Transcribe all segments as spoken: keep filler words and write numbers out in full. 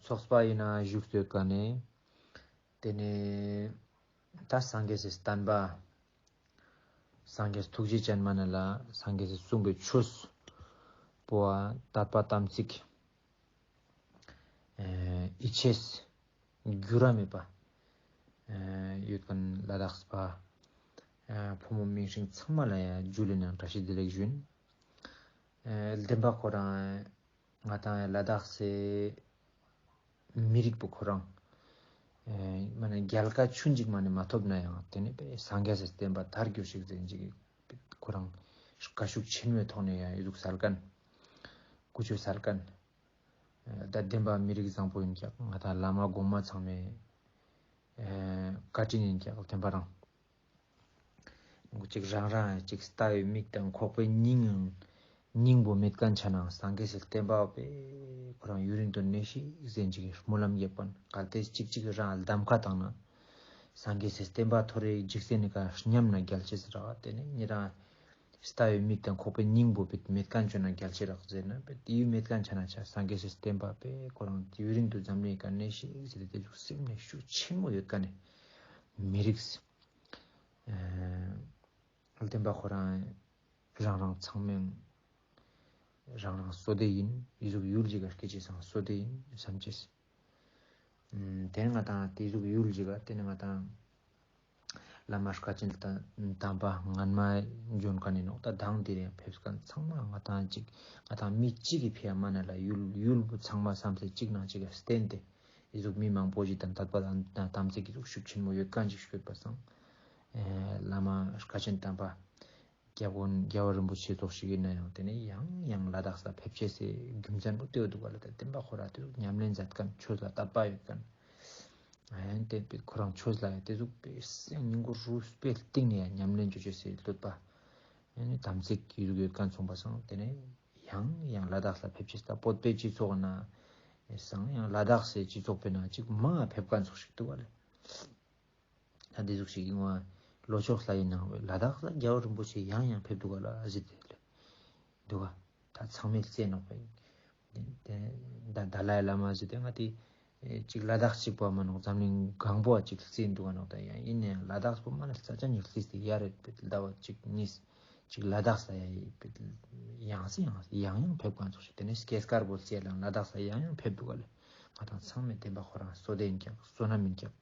ཚོགས་པ་ཡིན་ན་བཞུགས་སྟོད་ཀ་ནས། དེ་ནས་ད་སངས་རྒྱས་སི་བསྟན་པ། སངས་རྒྱས་ཐུགས་རྗེ་ཅན་མ་ན་ལ་སངས་རྒྱས་སི་གསུངས་པའི་ཆོས་པོ་ཨ་དད་པ་དམ་ཚིག་ཨེ་ཡིད་ཆེས་འགྱུར་བ་མེད་པ་ཨེ་ཡོད་མཁན་ལ་དྭགས་པ་ཨེ་ཕོ་མོ་མིང་སྲིང་ཚང་མ་ལ་ཡ་ཇུ་ལེ་ནང་བཀྲ་ཤིས་བདེ་ལེགས་ཞུ་ཡིན། ཨེ་བདེན་པ་ཁོ་རང་ང་དང་ལ་དྭགས་སི་མི་རིགས་པོ་ཁོ་རང་ཨེ་མ་ནེ་རྒྱལ་ཁ་ཆུན་ཅིག་མ་ནེ་མ་ཐོབ་ན་ཡང་དེ་ནེ་པེ་སངས་རྒྱས་སི་བསྟན་པ་དར་རྒྱུ་ཞིག་ཟེར་ཅིག་ཁོ་རང་བཀའ་ཤུགས་ཆེན་མོའི་ཐོག་ནེ་ཡང་ཨི་ཟུག་སལ་མཁན་ཀུ་ཅོ་སལ་མཁན་ཨེ་ད་བདེན་པ་མི་རིགས་བཟང་པོ་ཡིན་ཀྱག། ང་དང་བླ་མ་གོང་མ་ཚང་མའི་ཨེ་བཀའ་དྲིན་ཡིན་ཀྱག་བདེན་པ་རང་། ཅིག་རང་རང་ཅིག་ལྟ་བའི་མིག་དང་ཁོག་པའི་སྙིང་སྙིང་པོ་མེད་མཁན་ཆ་ན་སངས་རྒྱས་སི་བསྟན་པ་པེ་ཁོ་རང་ཡུན་རིང་དུ་གནས་ཤིག་ཟེར་ཅིག་སྨོན་ལམ་རྒྱབ་མཁན་གལ་ཏེ་ཅིག་ཅིག་རང་གདམ་ཁ་བཏང་ན་སངས་རྒྱས་སི་བསྟན་པ་ཐོ་རེ་འཇིག་རྟེན་ནི་ཀ་ཉམས་ན་རྒྱལ་ཆེས་རག། དེ་ནེ་ཉེ་རང་ལྟ་བའི་མིག་དང་ཁོག་པའི་སྙིང་པོ་པེ་མེད་མཁན་ཆ་ན་རྒྱལ་ཆེས་རག་ཟེར་ན་པེ་དེ་ཡུལ་མེད་མཁན་ཆ་ན་ཆ་སངས་རྒྱས་སི་བསྟན་པ་པེ་ཁོ་རང་ཡུན་རིང་དུ་འཛམ་གླིང་ཀ་གནས་ཤིག་ཟེར་ཏེ་དེ་ཟུག་སེམས་ནེ་ཤུགས་ཆེན་མོ་ཡོད་མཁན་ནི་མི་རིགས། ཨེ་བདེན་པ་ཁོ་རང་རང་རང་ཚང་མས་རང་རང་བསོད་བདེ་ཡིན། ཨི་ཟུག་ཡུལ་ཅིག་ག་སྐྱེ་ཅེས་སང་བསོད་བདེ་ཡིན་བསམ་ཅེས། ཨམ་དེ་ནེ་ང་དང་དེ་ཟུག་ཡུལ་ཅིག་ག་དེ་ནེ་ང་དང་བླ་མ་བཀའ་དྲིན་དམ་པ་སྔན་མ་འབྱོན་མཁན་ཡིན་ནོག། ད་དང་དེ་རིང་ཕེབས་མཁན་ཚང་མ་ང་དང་ཅིག་ང་དང་མི་གཅིག་གི་ཕི་ཡ་མ་ན་ལ་ཡུལ་ཡུལ་པོ་ཚང་མ་བསམ་ཚེ་གཅིག་ནང་གཅིག་ག་བརྟེན་ཏེ། ཨི་ཟུག་མི་མང་པོ་ཞིག་དང་དད་པ་དང་དམ་ཚིག་གི་ཟུག་ཤུགས་ཆེན་མོ་ཡོད་མཁན་ཞིག་ཤོད་པ་སང་། ཨེ་བླ་མ་བཀའ་དྲིན་དམ་པ་རྒྱལ་པོ་རྒྱལ་བ་རིན་པོ་ཆེ་ཙོགས་ཤིག་ཡིན་ན་ཡང་དེ་ནེ་ཡང་ཡང་ལ་དྭགས་ལ་ཕེབས་ཅེས་སི་རྒྱུ་མཚན་པོ་དེ་འདུག་ག་ལ། ད་བདེན་པ་ཁོ་རང་དེ་ཉམས་ལེན་མཛད་མཁན་ཆོས་ལ་དད་པ་ཡོད་མཁན་ཨེ་དེ་པེ་ཁོ་རང་ཆོས་ལ་ཡང་དེ་ཟུག་པེ་སེམས་སྙིང་པོ་རུས་པའི་གཏིང་ནེ་ཡང་ཉམས་ལེན་ཅོ་ཅེས་སི་བསླབ་པ་ཨེ་དམ་ཚིག་ཡོད་ཡོད་མཁན་སོང་པ་སང་དེ་ནེ། ཡང་ཡང་ལ་དྭགས་ལ་ཕེབས་ཅེས་ད་བོད་པའི་སྤྱི་ཚོགས་ན་སང་ཡང་ལ་དྭགས་སི་སྤྱི་ཚོགས་པའི་ནང་ཅིག་མང་ཕེབས་མཁན་ཙོགས་ཤིག་འདུག་ག་ལེ། ད་དེ་ཟུག་ཞིག་ཡིན་བ་ལོ་ཕྱོགས་ལ་ཡིན་ནའང་ལ་དྭགས་ལ་རྒྱལ་བ་རིན་པོ་ཆེ་ཡང་ཡང་ཕེབས་འདུག་ག་ལ་ཟེར་ཏེ་ལེ་འདུག་ག། ད་ཚང་མས་གསན་ནོག་པ། ད་ད་ལའི་བླ་མ་ཟེར་ཏེ་ང་དེ་ཅིག་ལ་དྭགས་ཅིག་པོ་མ་ནོག། འཛམ་གླིང་གང་པོ་ཅིག་གསན་འདུག་ག་ནོག། ད་ཡང་ཡིན་ནའང་ལ་དྭགས་པོ་མ་ན་ས་ཆ་ཉིག་ལི་སྟེ་ཡ་རེད་པེ་ཟླ་བ་གཅིག་གཉིས་ཅིག་ལ་དྭགས་ལ་ཡ་ཡི་པེ་ཡང་སེ་ཡང་སེ་ཡང་ཡང་ཕེབས་མཁན་ཙོགས་ཤིག། དེ་ནེ་སྐྱེས་སྐར་བོ་ཚེ་ལ་ལ་དྭགས་ལ་ཡང་ཡང་ཕེབས་འདུག་ག་ལེ། ང་དང་ཚང་མས་བདེན་པ་ཁོ་རང་བསོད་བདེ་ཡིན་ཀྱག། བསོད་ནམས་ཡིན་ཀྱག།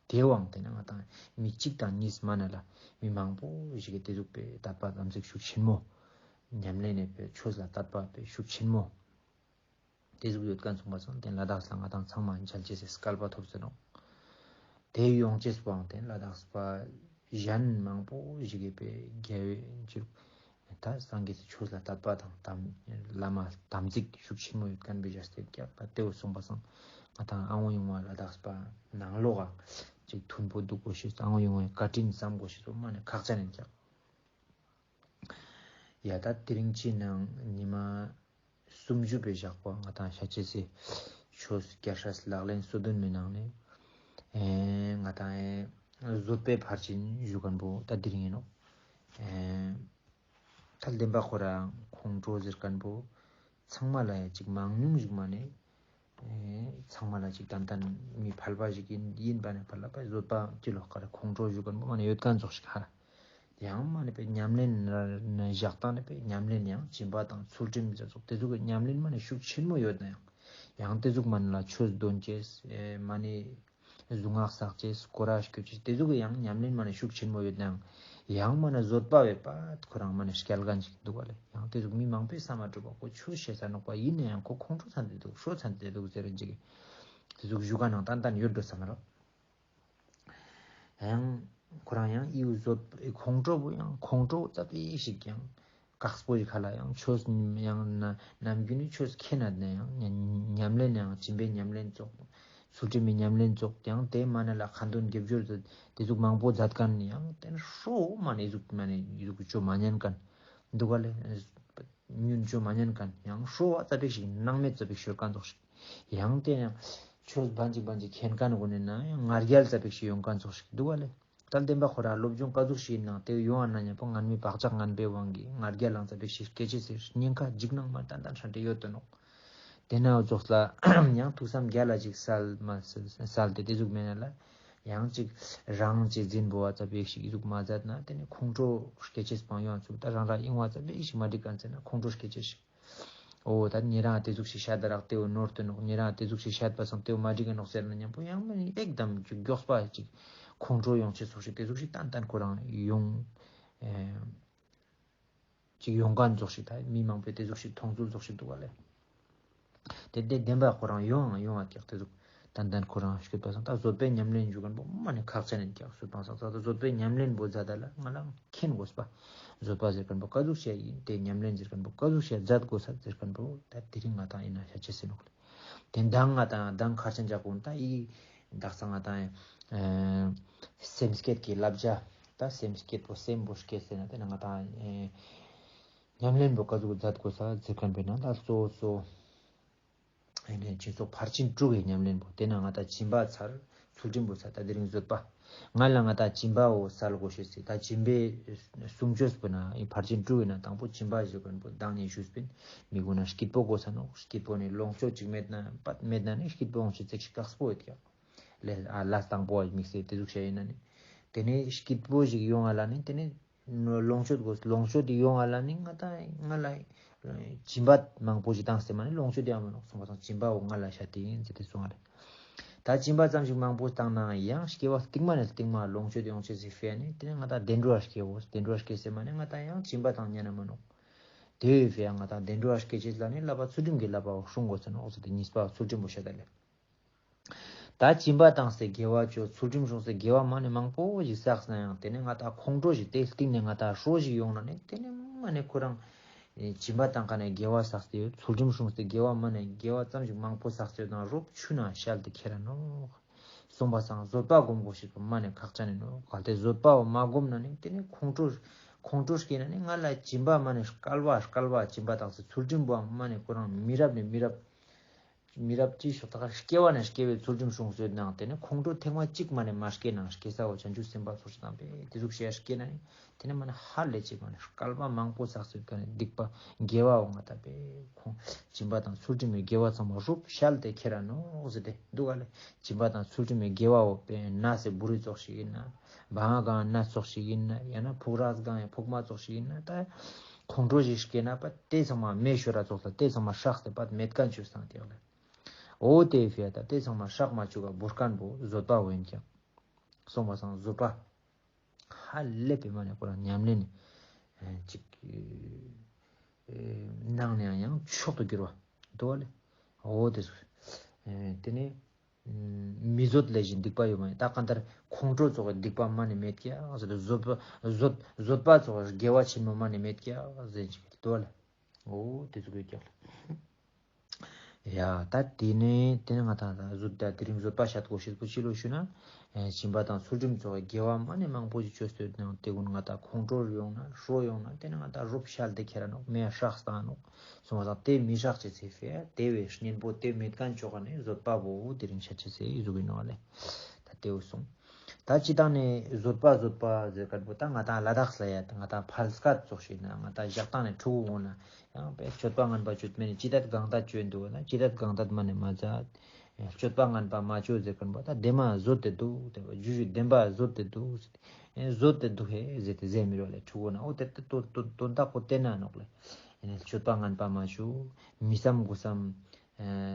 དེ་བའང་དེ་ནེ་ང་དང་མི་གཅིག་དང་གཉིས་མ་ན་ལ་མི་མང་པོ་ཞིག་གི་དེ་ཟུག་པེ་དད་པ་དམ་ཚིག་ཤུགས་ཆེན་མོ། ཉམས་ལེན་ནེ་པེ་ཆོས་ལ་དད་པ་པེ་ཤུགས་ཆེན་མོ། དེ་ཟུག་ཡོད་མཁན་སོང་པ་སང་དེ་ལ་དྭགས་ལ་ང་དང་ཚང་མ་མཇལ་ཅེས་སི་སྐལ་པ་ཐོབ་ཟེར་ནོག། དེ་ཡོང་ཅེས་པོའང་དེ་ལ་དྭགས་པ་གཞན་མང་པོ་ཞིག་གི་པེ་རྒྱལ་བའི་ཕྱིར་ད་སངས་རྒྱས་སི་ཆོས་ལ་དད་པ་དང་དམ་བླ་མ་དམ་ཚིག་ཤུགས་ཆེན་མོ་ཡོད་མཁན་པེ་བཞག་སྟེ་ཀྱག། ད་དེ་བོ་སོང་པ་སང་ང་དང་ཨ་ངོ་ཡོང་བ་ལ་དྭགས་པ་ནང་ལོགས་ཀ་ཅིག་མཐུན་པོ་འདུག་གོ་ཤེས། ཨ་ངོ་ཡོང་བའི་བཀའ་དྲིན་བསམ་གོ་ཤེས་པོ་མ་ནེ་ཁག་ཅན་ཡིན་ཀྱག། ཡ་ད་དེ་རིང་ཅི་ནང་ཉི་མ་སུམ་ཅུ་པེ་བཞག་པ་ང་དང་ཤ་ཅེས་སི་ཆོས་རྒྱལ་སྲས་ལག་ལེན་སོ་བདུན་མའི་ནང་ནེ་ཨེ་ང་དང་ཨེ་བཟོད་པའི་ཕར་ཕྱིན་ཞུ་མཁན་པོ་ད་དེ་རིང་ཡིན་ནོག། ཨེ་ད་བདེན་པ་ཁོ་རང་ཁོང་ཁྲོ་ཟེར་མཁན་པོ་ཚང་མ་ལ་ཡ་ཅིག་མང་ཉུང་ཞིག་མ་ནེ། ཨེ་ཚང་མ་ལ་ཅིག་ཏན་ཏན་མི་ཕལ་པ་ཞིག་ཡིན་ཡིན་པ་ནེ་ཕལ་པ་བཟོད་པ་ཅི་ལོག་ཀ་ར་ཁོང་ཁྲོ་ཞུ་མཁན་པོ་མ་ནེ་ཡོད་མཁན་ཙོགས་ཤིག་ཧ། ཡང་མ་ནེ་པེ་ཉམས་ལེན་ན་བཞག་སྟངས་ནེ་པེ་ཉམས་ལེན་ཡང་སྦྱིན་པ་དང་ཚུལ་ཁྲིམས་ཟེར་ཙོགས་དེ་ཟུག་གི་ཉམས་ལེན་མ་ནེ་ཤུགས་ཆེན་མོ་ཡོད་ན་ཡང་ཡང་དེ་ཟུག་མ་ནེ་ལ་ཆོས་འདོན་ཅེས་ཨེ་མ་ནེ་གཟུངས་སྔགས་བསགས་ཅེས་སྐོར་ར་སྐྱོད་ཅེས་དེ་ཟུག་གི་ཡང་ཉམས་ལེན་མ་ནེ་ཤུགས་ཆེན་མོ་ཡོད་ན་ཡང་ཡང་མ་ནེ་བཟོད་པ་བས་པ་ཁོ་རང་མ་ནེ་སྐྱལ་མཁན་ཞིག་འདུག་ག་ལེ། ཡང་དེ་ཟུག་མི་མང་པོས་བསམ་མ་གྲུབ་པ་ཁོ་ཆོས་བཤད་ས་ནོག་པ་ཡིན་ན་ཡང་ཁོ་ཁོང་ཁྲོ་ཚ་འདི་འདུག་ཤོ་ཚ་འདི་འདུག་ཟེར་རིན་ཅིག་དེ་ཟུག་ཞུ་མཁན་ནང་ཏན་ཏན་ཡོད་འགྲོ་བསམ་རོགས། ཡང་ཁོ་རང་ཡང་ཨི་བཟོད་ཁོང་ཁྲོ་བོ་ཡང་ཁོང་ཁྲོ་ཙ་པིག་ཞིག་ཡང་དཀགས་པོ་ཞིག་ཁ་ལ་ཡང་ཆོས་ཡང་ན་ནམ་རྒྱུན་ནི་ཆོས་ཁེ་ན་ནས་ཡང་ཉམས་ལེན་ཡང་སྦྱིན་པའི་ཉམས་ལེན་ཙོགས་ཚུལ་ཁྲིམས་པའི་ཉམས་ལེན་ཙོགས་ཡང་དེ་མ་ནེ་ལ་ཁ་འདོན་དགེ་སྦྱོར་དེ་ཟུག་མང་པོ་མཛད་མཁན་ཡང་དེ་ནེ་ཧྲོ་མ་ནེ་ཟུག་མ་ནེ་ཟུག་ཅོ་མ་ཉན་མཁན་འདུག་ག་ལེ། ཉུང་ཅོ་མ་ཉན་མཁན་ཡང་ཧྲོ་བ་ཙ་པིག་ཞིག་སྣང་མེད་ཙ་པིག་ཤོར་མཁན་ཙོགས་ཤིག། ཡང་དེ་ཡང་ཆོས་བན་ཅིག་བན་ཅིག་མཁྱེན་མཁན་གུན་ནི་ནང་ཡང་ང་རྒྱལ་ཙ་པིག་ཞིག་ཡོང་མཁན་ཙོགས་ཤིག་འདུག་ག་ལེ། ད་བདེན་པ་ཁོ་རང་སློབ་སྦྱོང་ག་ཟུག་ཞིག་ཡིན་ནའང་དེ་ཡོང་བ་ན་མཉམ་པོ་ངན་མི་བག་ཆགས་ངན་པའི་དབང་གིས་ང་རྒྱལ་ལང་ཙ་པིག་ཞིག་སྐད་ཅིག་ཟེར་ཉེན་ཁ་འཇིགས་སྣང་མ་ཏན་ཏན་ཧྲ་འདྲེ་ཡོད་དོ་ནོག། དེ་ན་འོ་ཙོགས་ལ་ཡང་ཐུགས་བསམ་རྒྱ་ལ་ཅིག་སལ་མ་སལ་ཏེ་དེ་ཟུག་མེད་ན་ལ། ཡང་ཅིག་རང་ཅིག་འཛིན་པོ་བ་ཙ་པིག་ཞིག་ཨི་ཟུག་མ་མཛད་ན་དེ་ནི་ཁོང་ཁྲོ་སྐྱེ་ཅེས་སྤང་ཡོང་ཚུལ་ད་རང་རང་ཨིན་བ་ཙ་པིག་ཞིག་མ་འགྲིག་ག་ཟེར་ན་ཁོང་ཁྲོ་སྐྱེ་ཅེས་ཞིག་འོ་ད་ཉེ་རང་དེ་ཟུག་ཞིག་བཤད་ད་རག་དེ་འོ་ནོར་དུ་ནོག་ཉེ་རང་དེ་ཟུག་ཞིག་བཤད་པ་སང་དེ་འོ་མ་འགྲིག་ག་ནོག་ཟེར་ན་མཉམ་པོ་ཡང་མ་ནི་ཨེག་དམ་ཅིག་མགྱོགས་པ་ཅིག་ཁོང་ཁྲོ་ཡོང་ཅེས་ཙོགས་ཤིག་དེ་ཟུག་ཞིག་ཏན་ཏན་ཁོ་རང་ཡོང་། ཨེ། ཅིག་ཡོང་མཁན་ཙོགས་ཤིག་ད་མི་མང་པོས་དེ་ཟུག་ཞིག་མཐོང་ཚུལ་ཙོགས་ཤིག་འདུག་ག་ལེ། དེ་དེ་བདེན་པ་ཁོ་རང་ཡོང་ཡང་ཡོང་བ་ཀྱག་དེ་ཟུག་ཏན་ཏན་ཁོ་རང་ཤོད་པ་སང་ད་བཟོད་པའི་ཉམས་ལེན་འཇུག་མཁན་པོ་མ་ནི་ཁག་ཅན་ཡིན་ཀྱག་སུ་སྤང་སང་ད་བཟོད་པའི་ཉམས་ལེན་པོ་མཛད་ད་ལ་ང་ལ་མཁྱེན་དགོས་པ། བཟོད་པ་ཟེར་མཁན་པོ་ཀ་ཟུག་བྱས་ཡིན་དེ་ཉམས་ལེན་ཟེར་མཁན་པོ་ཀ་ཟུག་བྱས་མཛད་དགོས་ས་ཟེར་མཁན་པོ་ད་དེ་རིང་ང་དང་ཡིན་ན་ཤ་ཆེ་སེ་ནོག་ལེ། དེ་མདང་ང་དང་མདང་ཁར་ཆེན་ཅག་གུན་ད་ཡི་དག་ས་ང་དང་ཨེ་སེམས་བསྐྱེད་ཀྱི་བསླབ་བྱ་ད་སེམས་བསྐྱེད་པོ་སེམས་པོ་བསྐྱེད་ཟེར་ན་དེ་ན་ང་དང་ཨེ་ཉམས་ལེན་པོ་ཀ་ཟུག་མཛད་དགོས་ས་ཟེར་མཁན་པས་ན་ད་གཙོ་བོ་གཙོ་ཨེ་ནས་སྤྱི་ཚོགས་ཕར་ཕྱིན་དྲུག་གི་ཉམས་ལེན་པོ་དེ་ན་ང་དང་སྦྱིན་པ་ཚར་ཚུལ་ཁྲིམས་པོ་ཚར་ད་དེ་རིང་བཟོད་པ། ང་ལ་ང་དང་སྦྱིན་པའོ་སལ་དགོས་ཤེས་སི་ད་སྦྱིན་པའི་གསུང་ཆོས་པོ་ན་ཨི་ཕར་ཕྱིན་དྲུག་ཡིན་ན་དང་པོ་སྦྱིན་པ་ཞུ་མཁན་པོ་མདང་ནས་ཞུས་པིན། མི་གུན་ན་སྐྱིད་པོ་དགོས་ས་ནོག་སྐྱིད་པོ་ནི་ལོངས་སྤྱོད་ཅིག་མེད་ན་པད་མེད་ན་ནི་སྐྱིད་པོ་ཡོང་ཤེས་ཚེག་ཤིག་ཁག་པོ་ཡོད་ཀྱག་ལས་ཨ་ལས་དང་པོ་བ་དམིགས་སེ་དེ་ཟུག་བྱས་ཡིན་ན་ནི། དེ་ནི་སྐྱིད་པོ་ཞིག་ཡོང་ང་ལ་ནི་དེ་ནི་ལོངས་སྤྱོད་དགོས། ལོངས་སྤྱོད་དེ་ཡོང་ང་ལ་ནི་ང་ད་ང་ལ་སྦྱིན་པ་མང་པོ་ཞིག་བཏང་སྟེ་མ་ནི་ལོངས་སྤྱོད་དེ་ཡང་མ་ནོག་གསུངས་པ་དང་སྦྱིན་པའོ་ང་ལ་ཤ་དེ་ཡིན་ཟེར་ཏེ་གསུངས་པ་རེད། ད་སྦྱིན་པ་ཙམ་ཞིག་མང་པོ་བཏང་ན་ཡང་སྐྱེ་བ་རྟིང་མ་ནས་རྟིང་མ་ལོངས་སྤྱོད་ཡོང་ཅེས་སི་ཕི་ཡ་ནི་དེ་ནི་ང་ད་བདེ་འགྲོ་བ་སྐྱེ་བོ་བདེ་འགྲོ་བ་སྐྱེ་སེ་མ་ནི་ང་ད་ཡང་སྦྱིན་པ་བཏང་ཉན་ན་མ་ནོག་དེ་བས་ཕི་ཡ་ང་ད་བདེ་འགྲོ་བ་སྐྱེ་ཅེས་ལ་ནི་བསླབ་པ་ཚུལ་ཁྲིམས་ཀྱི་བསླབ་པའོ་སྲུང་དགོས་ས་ནོག་ཟེར་ཏེ་གཉིས་པ་ཚུལ་ཁྲིམས་པོ་བཤད་ད་ལེ། ད་སྦྱིན་པ་བཏང་སྟེ་དགེ་བ་ཅོ་ཚུལ་ཁྲིམས་སྲུང་སྟེ་དགེ་བ་མ་ནི་མང་པོ་ཞིག་བསགས་ན་ཡང་དེ་ནི་ང་ད་ཁོང་ཁྲོ་ཞིག་དེ་སྟིང་ནས་ང་ད་ཧྲོ་ཞིག་ཡོང་ན་ནི་དེ་ནི་མ་ནི་ཁོ་རང་སྦྱིན་པ་བཏང་ཁ་ནས་དགེ་བ་བསགས་ཏེ་ཡོད་ཚུལ་ཁྲིམས་སྲུང་སྟེ་དགེ་བ་མ་ནི་དགེ་བ་ཙམ་ཞིག་མང་པོ་བསགས་ཏེ་ཡོད་ན་རོབ་ཆུ་ན་ཤལ་ཏེ་ཁྱེར་ར་ནོག་གསུངས་པ་སང་བཟོད་པ་སྒོམ་དགོས་ཤེས་པོ་མ་ནི་ཁག་ཅན་ཡིན་ནོག་གལ་ཏེ་བཟོད་པའོ་མ་སྒོམ་ན་ནི་དེ་ནི་ཁོང་ཁྲོ་ཁོང་ཁྲོ་སྐྱེས་ན་ནི་ང་ལ་སྦྱིན་པ་མ་ནི་སྐལ་བ་སྐལ་བ་སྦྱིན་པ་བཏང་སྟེ་ཚུལ་ཁྲིམས་པོའང་མ་ནི་ཁོ་རང་མི་རབས་ནས་མི་རབས། མི་རབས་ཅི་ཞིག་ད་ག་སྐྱེ་བ་ནས་སྐྱེ་བའི་ཚུལ་ཁྲིམས་སྲུང་སྟེ་ཡོད་ནའང་དེ་ནི་ཁོང་ཁྲོ་ཐེངས་མ་གཅིག་མ་ནས་མ་སྐྱེས་ནའང་སྐྱེ་སའོ་བྱང་ཆུབ་སེམས་དཔའ་ཚོགས་ཤིག་དང་པས་དེ་ཟུག་བཤད་སྐྱེས་ན་ནི་དེ་ནི་མ་ནི་ཧ་ལས་ཅིག་མ་ནི་སྐལ་པ་མང་པོ་བསགས་སུ་ཀ་ནས་སྡིག་པ་དགེ་བའོ་ང་ད་པས་ཁོང་སྦྱིན་པ་དང་ཚུལ་ཁྲིམས་མའི་དགེ་བ་ཚང་མ་རུབ་ཤལ་ཏེ་ཁྱེར་ར་ནོག་ཟེར་ཏེ་འདུག་ག་ལེ། སྦྱིན་པ་དང་ཚུལ་ཁྲིམས་མའི་དགེ་བའོ་པས་ན་སེ་བུ་རི་ཚོགས་ཤིག་ཡིན་ན་བང་གང་ན་ཚོགས་ཤིག་ཡིན་ན་ཡང་ན་ཕུག་ར་གང་ཡང་ཕུག་མ་ཚོགས་ཤིག་ཡིན་ན་ད། ཁོང་ཁྲོ་ཞིག་སྐྱེས་ན་པ་དེ་ཚང་མ་མེ་ཤོར་ར་ཙོགས་ལ་དེ་ཚང་མ་སྲེགས་ཏེ་པ་མེད་མཁན་ཆོས་སང་དེ་ལ། འོ་དེ་ཕི་ཡ་ད་དེ་ཚང་མ་སྲེག་མ་བཅུག་ག་བོར་མཁན་པོ་བཟོད་པ་འོ་ཡིན་ཀྱང་། གསུངས་པ་སང་བཟོད་པ། ཧ་ལས་པའི་མ་ནས་ཁོ་རང་ཉམས་ལེན་ནི་ཅིག་ནང་ནས་ཡང་མཆོག་ཏུ་གྱུར་བ་འདུག་བ་ལེ། འོ་དེ་སུ། དེ་ནས། མི་བཟོད་ལས་གཞན་སྡིག་པ་ཡོད་མ་ཡིན། ད་གང་ལྟར་ཁོང་ཁྲོ་ཚོགས་སྡིག་པ་མ་ནི་མེད་ཀྱག་ཟེར་ཏེ་བཟོད་པ་བཟོད་བཟོད་པ་ཚོགས་དགེ་བ་ཆེན་མོ་མ་ནི་མེད་ཀྱག་ཟེར་ཅིག་དོ་ལ། འོ་དེ་ཚོ་གོ་ཀྱག་ལ། ཡ་ད་དེ་ནས་དེ་ནས་ང་ད་ད་བཟོད་ད་དེ་རིང་བཟོད་པ་བཤད་དགོས་ཤེས་པོ་ཅི་ལོ་ཞུ་ན། སྦྱིན་པ་དང་ཚུལ་ཁྲིམས་ཚོགས་དགེ་བ་མ་ནི་མང་པོ་ཞིག་ཅོས་ཏེ་ཡོད་ནའང་དེ་ཀུན་ང་ད་ཁོང་ཁྲོ་ཡོང་ན་ཧྲོ་ཡོང་ན་དེ་ནས་ང་ད་རུབ་ཤལ་ཏེ་ཁྱེར་ར་ནོག་མེ་སྲེག་བཏང་ནོག་གསུངས་པ་དང་དེ་མི་སྲེག་ཅེས་ཚེ་ཕི་དེ་བས་གཉེན་པོ་དེ་མེད་མཁན་ཆོ་ག་ནས་བཟོད་པ་བོ་དེ་རིང་ཤ་ཆེ་སེ་ཨི་ཟུག་ཡིན་ནོག་ལེ། ད་དེ་བོ་སོང་། ད་སྤྱི་བཏང་ནས་བཟོད་པ་བཟོད་པ་ཟེར་མཁན་པོ་ད་ང་དང་ལ་དྭགས་ལ་ཡ་ད་ང་དང་ཕལ་སྐད་ཙོགས་ཤིག་ན་ང་དང་ཞག་དང་ནས་ཕྲུ་གུ་འོང་ན་ཡང་པས་སྤྱོད་པ་ངན་པ་སྤྱོད་མེད་ནས་ཅི་ལྟར་གང་ལྟར་སྤྱོད་འདུག་ན་ཅི་ལྟར་གང་ལྟར་མ་ནས་མ་མཛད། སྤྱོད་པ་ངན་པ་མ་སྤྱོད་ཟེར་མཁན་པོ་ད་དེ་མ་བཟོད་དེ་འདུག་དེ་བ་རྒྱུ་ཞུ་བདེན་པ་བཟོད་དེ་འདུག་ཟེར་ཏེ། བཟོད་དེ་འདུག་ཧེ་ཟེར་ཏེ་ཟེར་མི་རོ་ལེ་ཕྲུ་གུ་ན་འོ་དེ་ལྟ་དོན་དག་པོ་དེ་ན་ནོག་ལེ། ཡིན་ནས་སྤྱོད་པ་ངན་པ་མ་བཅོ། མི་བསམ་དགུ་བསམ།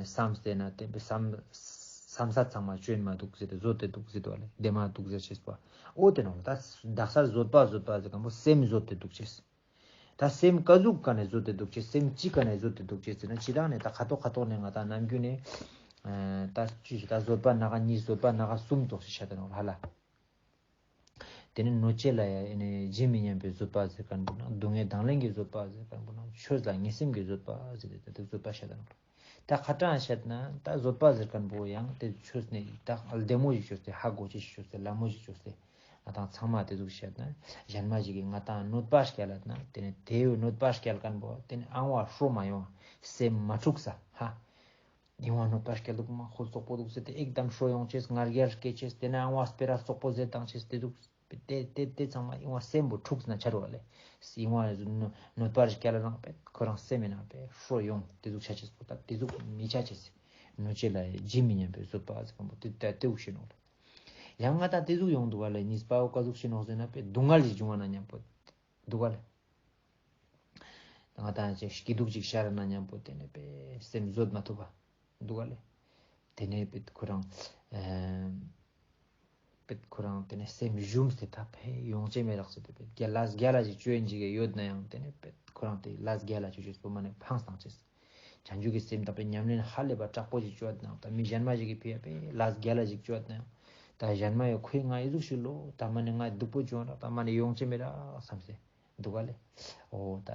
བསམ་སྟེ་ན་དེ་བསམ་བསམ་ས་ཚང་མ་སྤྱོད་མ་འདུག་ཟེར་ཏེ་བཟོད་དེ་འདུག་ཟེར་དོ་ལེ་བདེན་མ་འདུག་ཟེར་ཤེས་པ། འོ་དེ་ནོག་ལེ་ད་དག་ས་བཟོད་པ་བཟོད་པ་ཟེར་མཁན་པོ་སེམས་བཟོད་དེ་འདུག་ཅེས། ད་སེམས་ཀ་ཟུག་ག་ནས་བཟོད་དེ་འདུག་ཅེས་སེམས་ཅི་ག་ནས་བཟོད་དེ་འདུག་ཅེས་ཟེར་ན་ཅི་དང་ནས་ད་ཁ་ཐོག་ཁ་ཐོག་ནས་ང་ད་ནམ་རྒྱུན་ནས། ད་ཅི་ཞིག་ད་བཟོད་པ་སྣ་ཁ་གཉིས་བཟོད་པ་སྣ་ཁ་གསུམ་ཙོགས་ཤིག་ཤད་དེ་ནོག་ཧ་ལ། དེ་ནས་གནོད་བྱེད་ལ་ཡང་ཨེ་ནས་ཇི་མི་སྙམ་པའི་བཟོད་པ་ཟེར་མཁན་པོ་ན་སྡུག་བསྔལ་དང་ལེན་གྱི་བཟོད་པ་ཟེར་མཁན་པོ་ན་ཆོས་ལ་ངེས་སེམས་ཀྱི་བཟོད་པ་ཟེར་ཏེ་ད་དེ་བཟོད་པ་ཤད་དེ་ནོག་ལེ། ད་ཁ་ཏང་བཤད་ན་ད་བཟོད་པ་ཟེར་མཁན་པོ་ཡང་དེ་ཆོས་ནས་ད་ལྡེ་མོ་ཞིག་ཅོས་ཏེ་ཧ་གོ་ཅི་ཞིག་ཅོས་ཏེ་ལ་མོ་ཞིག་ཅོས་ཏེ་ང་དང་ཚང་མ་དེ་ཟུག་བཤད་ན་གཞན་མ་ཞིག་གིས་ང་དང་གནོད་པ་སྐྱལ་ལ་ན་དེ་ནས་དེའི་གནོད་པ་སྐྱལ་མཁན་པོ་དེ་ནས་ཨང་བ་ཧྲོ་མ་ཡོང་སེམས་མ་འཁྲུགས་ས་ཧ། ཡིན་བ་གནོད་པ་སྐྱལ་འདུག་མ་ཧོལ་ཙོག་པོ་འདུག་ཟེར་ཏེ་ཨེག་དམ་ཧྲོ་ཡོང་ཅེས་ང་རྒྱལ་སྐྱེ་ཅེས་དེ་ནས་ཨང་བ་སྤེ་ར་ཙོག་པོ་ཟེར་བཏང་ཅེས་དེ་འདུག་པེ་ཏེ་ཏེ་ཏེ་ཚང་མ་ཨིན་བ་སེམས་པོ་འཁྲུགས་ན་ཆ་རུག་ལེ། ཨིན་བ་གནོད་པ་རིག་རྒྱལ་ལ་ནང་པེ་ཁོ་རང་སེམས་མེད་ན་པེ་ཧྲོ་ཡོང་ཏེ་ཟུག་ཆ་ཅེས་པོ་ད་ཏེ་ཟུག་མི་ཆ་ཅེས། གནོད་བྱེད་ལ་ཇི་མི་སྙམ་པའི་བཟོད་པ་ཟེར་ཁན་པོ་ཏེ་ཏེ་ཏེ་ཟུག་ཤེས་ནོག་ལེ། ཡང་ང་ད་ཏེ་ཟུག་ཡོང་འདུག་ག་ལེ། གཉིས་པའོ་ཀ་ཟུག་ཤེས་ནོག་ཟེར་ན་པེ་སྡུག་བསྔལ་ཞིག་འབྱུང་བ་ན་མཉམ་པོ་འདུག་ག་ལེ། ང་ད་ཅིག་སྐྱིད་སྡུག་ཅིག་ཤར་ན་མཉམ་པོ་ཏེ་ནེ་པེ་སེམས་བཟོད་མ་ཐུབ་པ་འདུག་ག་ལེ། ཏེ་ནེ་པེ་ཁོ་རང་ཨེ་པེ་ཁོ་རང་ཏེ་ནེ་སེམས་ཞུམས་ཏེ་ད་ཕེ་ཡོང་ཅེས་མེད་རག་ཟེར་ཏེ་པེ་རྒྱལ་ལ་རྒྱལ་ལ་ཞིག་ཅོ་ཨིན་ཅིག་ཡོད་ན་ཡང་ཏེ་ནེ་པེ་ཁོ་རང་ཏེ་ལས་རྒྱལ་ལ་ཅོ་ཅེས་པོ་མ་ནེ་ཕངས་བཏང་ཅེས། བྱང་ཆུབ་ཀྱི་སེམས་དང་པེ་ཉམས་ལེན་ཧ་ལས་པ་དྲག་པོ་ཞིག་ཅོ་ན་ཡང་ད་མི་གཞན་མ་ཞིག་གི་ཕི་ཡ་པེ་ལས་རྒྱལ་ལ་ཞིག་ཅོ་ན་ཡང་ད་གཞན་མ་ཡོད་ཁོས་ང་ཨི་ཟུག་ཞིག་ལོ་ད་མ་ནེ་ང་སྡུག་པོ་ཅོ་རག་ད་མ་ནེ་ཡོང་ཅེས་མེད་རག་བསམ་སེ་འདུག་ག་ལེ། འོ་ད་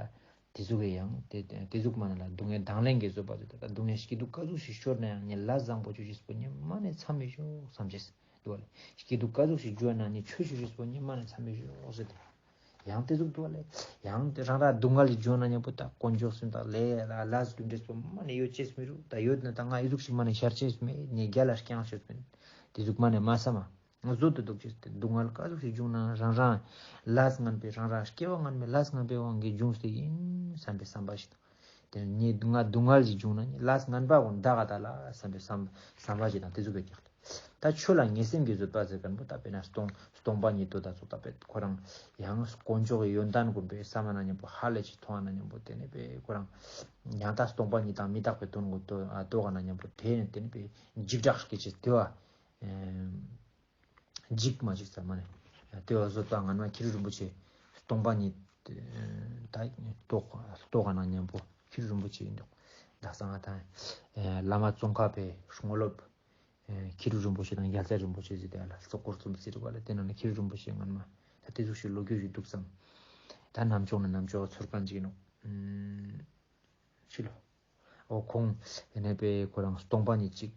ཏེ་ཟུག་གི་ཡང་ཏེ་ཏེ་ཟུག་མ་ནེ་ལ་སྡུག་བསྔལ་དང་ལེན་གྱི་བཟོད་པ་ཟེར་ཏེ་ད་སྡུག་བསྔལ་སྐྱིད་སྡུག་ཀ་ཟུག་ཞིག་ཤོར་ན་ཡང་ངས་ལས་བཟང་པོ་ཅོ་ཅེས་པོ་ཉེ་མ་ནེ་མཚམས་མི་ཞོག་བསམ་ཅེས་འདུག་ག་ལེ། སྐྱིད་སྡུག་ཀ་ཟུག་ཞིག་ཅོ་ན་ནི་ཆོས་ཞུ་ཅེས་པོ་ཉེ་མ་ནེ་མཚམས་མི་ཞོག་ཟེར་ཏེ། ཡང་ཏེ་ཟུག་འདུག་ག་ལེ། ཡང་ཏེ་རང་རང་སྡུག་བསྔལ་ཞིག་འབྱུང་ན་མཉམ་པོ་ད་དཀོན་མཆོག་གསུམ་དང་ལས་ལ་ལས་རྒྱུ་འབྲས་པོ་མ་ནེ་ཡོད་ཅེས་མི་རུག་ད་ཡོད་ན་ད་ང་ཨི་ཟུག་ཞིག་མ་ནེ་ཤར་ཅེས་མེད་ངས་རྒྱལ་ལ་རྐྱང་ཤོད་མེད། ཏེ་ཟུག་མ་ནེ་མ་བསམ་མ་བཟོད་དེ་འདུག་ཅེས་ཏེ་སྡུག་བསྔལ་ཀ་ཟུག་ཞིག་འབྱུང་ན་རང་རང་ལས་ངན་པའི་རང་རང་སྐྱེ་བ་ངན་པའི་ལས་ངན་པའི་དབང་གིས་འབྱུང་སྟེ་ཨིན་བསམ་པའི་བསམ་པ་ཞིག་དང་། ཏེ་ནེ་ང་སྡུག་བསྔལ་ཞིག་འབྱུང་ན་ནི་ལས་ངན་པ་གུན་འདག་ག་ད་ལ་བསམ་པའི་བསམ་བསམ་པ་ཞིག་དང་ཏེ་ཟུག་པའི་ཀྱག་ལེ། ད་ཆོས་ལ་ངེས་སེམས་ཀྱི་བཟོད་པ་ཟེར་ཁན་པོ་ད་དཔེར་ན་སྟོང་སྟོང་པ་ཉིད་དུ་ད་ཚོགས་ད་པེ་ཁོ་རང་ཡང་དཀོན་མཆོག་གི་ཡོན་ཏན་གུན་པེ་བསམ་ན་མཉམ་པོ་ཧ་ལས་ཅིག་མཐོང་ན་མཉམ་པོ་ཏེ་ནེ་པེ་ཁོ་རང་ཡང་ད་སྟོང་པ་ཉིད་དང་མི་རྟག་པའི་དོན་གུན་རྟོགས་ན་མཉམ་པོ་ཏེ་ནེ་ཏེ་ནེ་པེ་འཇིགས་སྐྲག་སྐྱེ་ཅེས་ཏེ་བ་འཇིགས་མ་འཇིགས་ས་མ་ནེ་ཏེ་བ་བཟོད་པ་ངན་མ་ཁྱི་རུ་རིན་པོ་ཆེ་སྟོང་པ་ཉིད་ད་རྟོགས་རྟོགས་ན་མཉམ་པོ་ཁྱི་རུ་རིན་པོ་ཆེ་ཨིན་འདུག་ད་སང་ང་ད་བླ་མ་ཙོང་ཁ་པའི་དངོས་སློབ་ཨེ་ཁྱི་རུ་རིན་པོ་ཆེ་དང་རྒྱལ་སྲས་རིན་པོ་ཆེ་ཟེར་ཏེ་ཨ་ལ་ཙོགས་སྐོར་གསུམ་ཟེར་བ་ལ་ཏེ་ནང་ནེ་ཁྱི་རུ་རིན་པོ་ཆེ་སྔན་མ་ད་ཏེ་ཟུག་ཞིག་ལོ་རྒྱུས་ཤིག་འདུག་སམ། ད་ནམ་ཅོག་ནེ་ནམ་ཅོག་ཚོར་ཁན་ཅིག་ཨིན་ནོག་ཕྱི་ལོ། འོ་ཁོང་ཏེ་ནེ་པེ་ཁོ་རང་སྟོང་པ་ཉིད་ཅིག་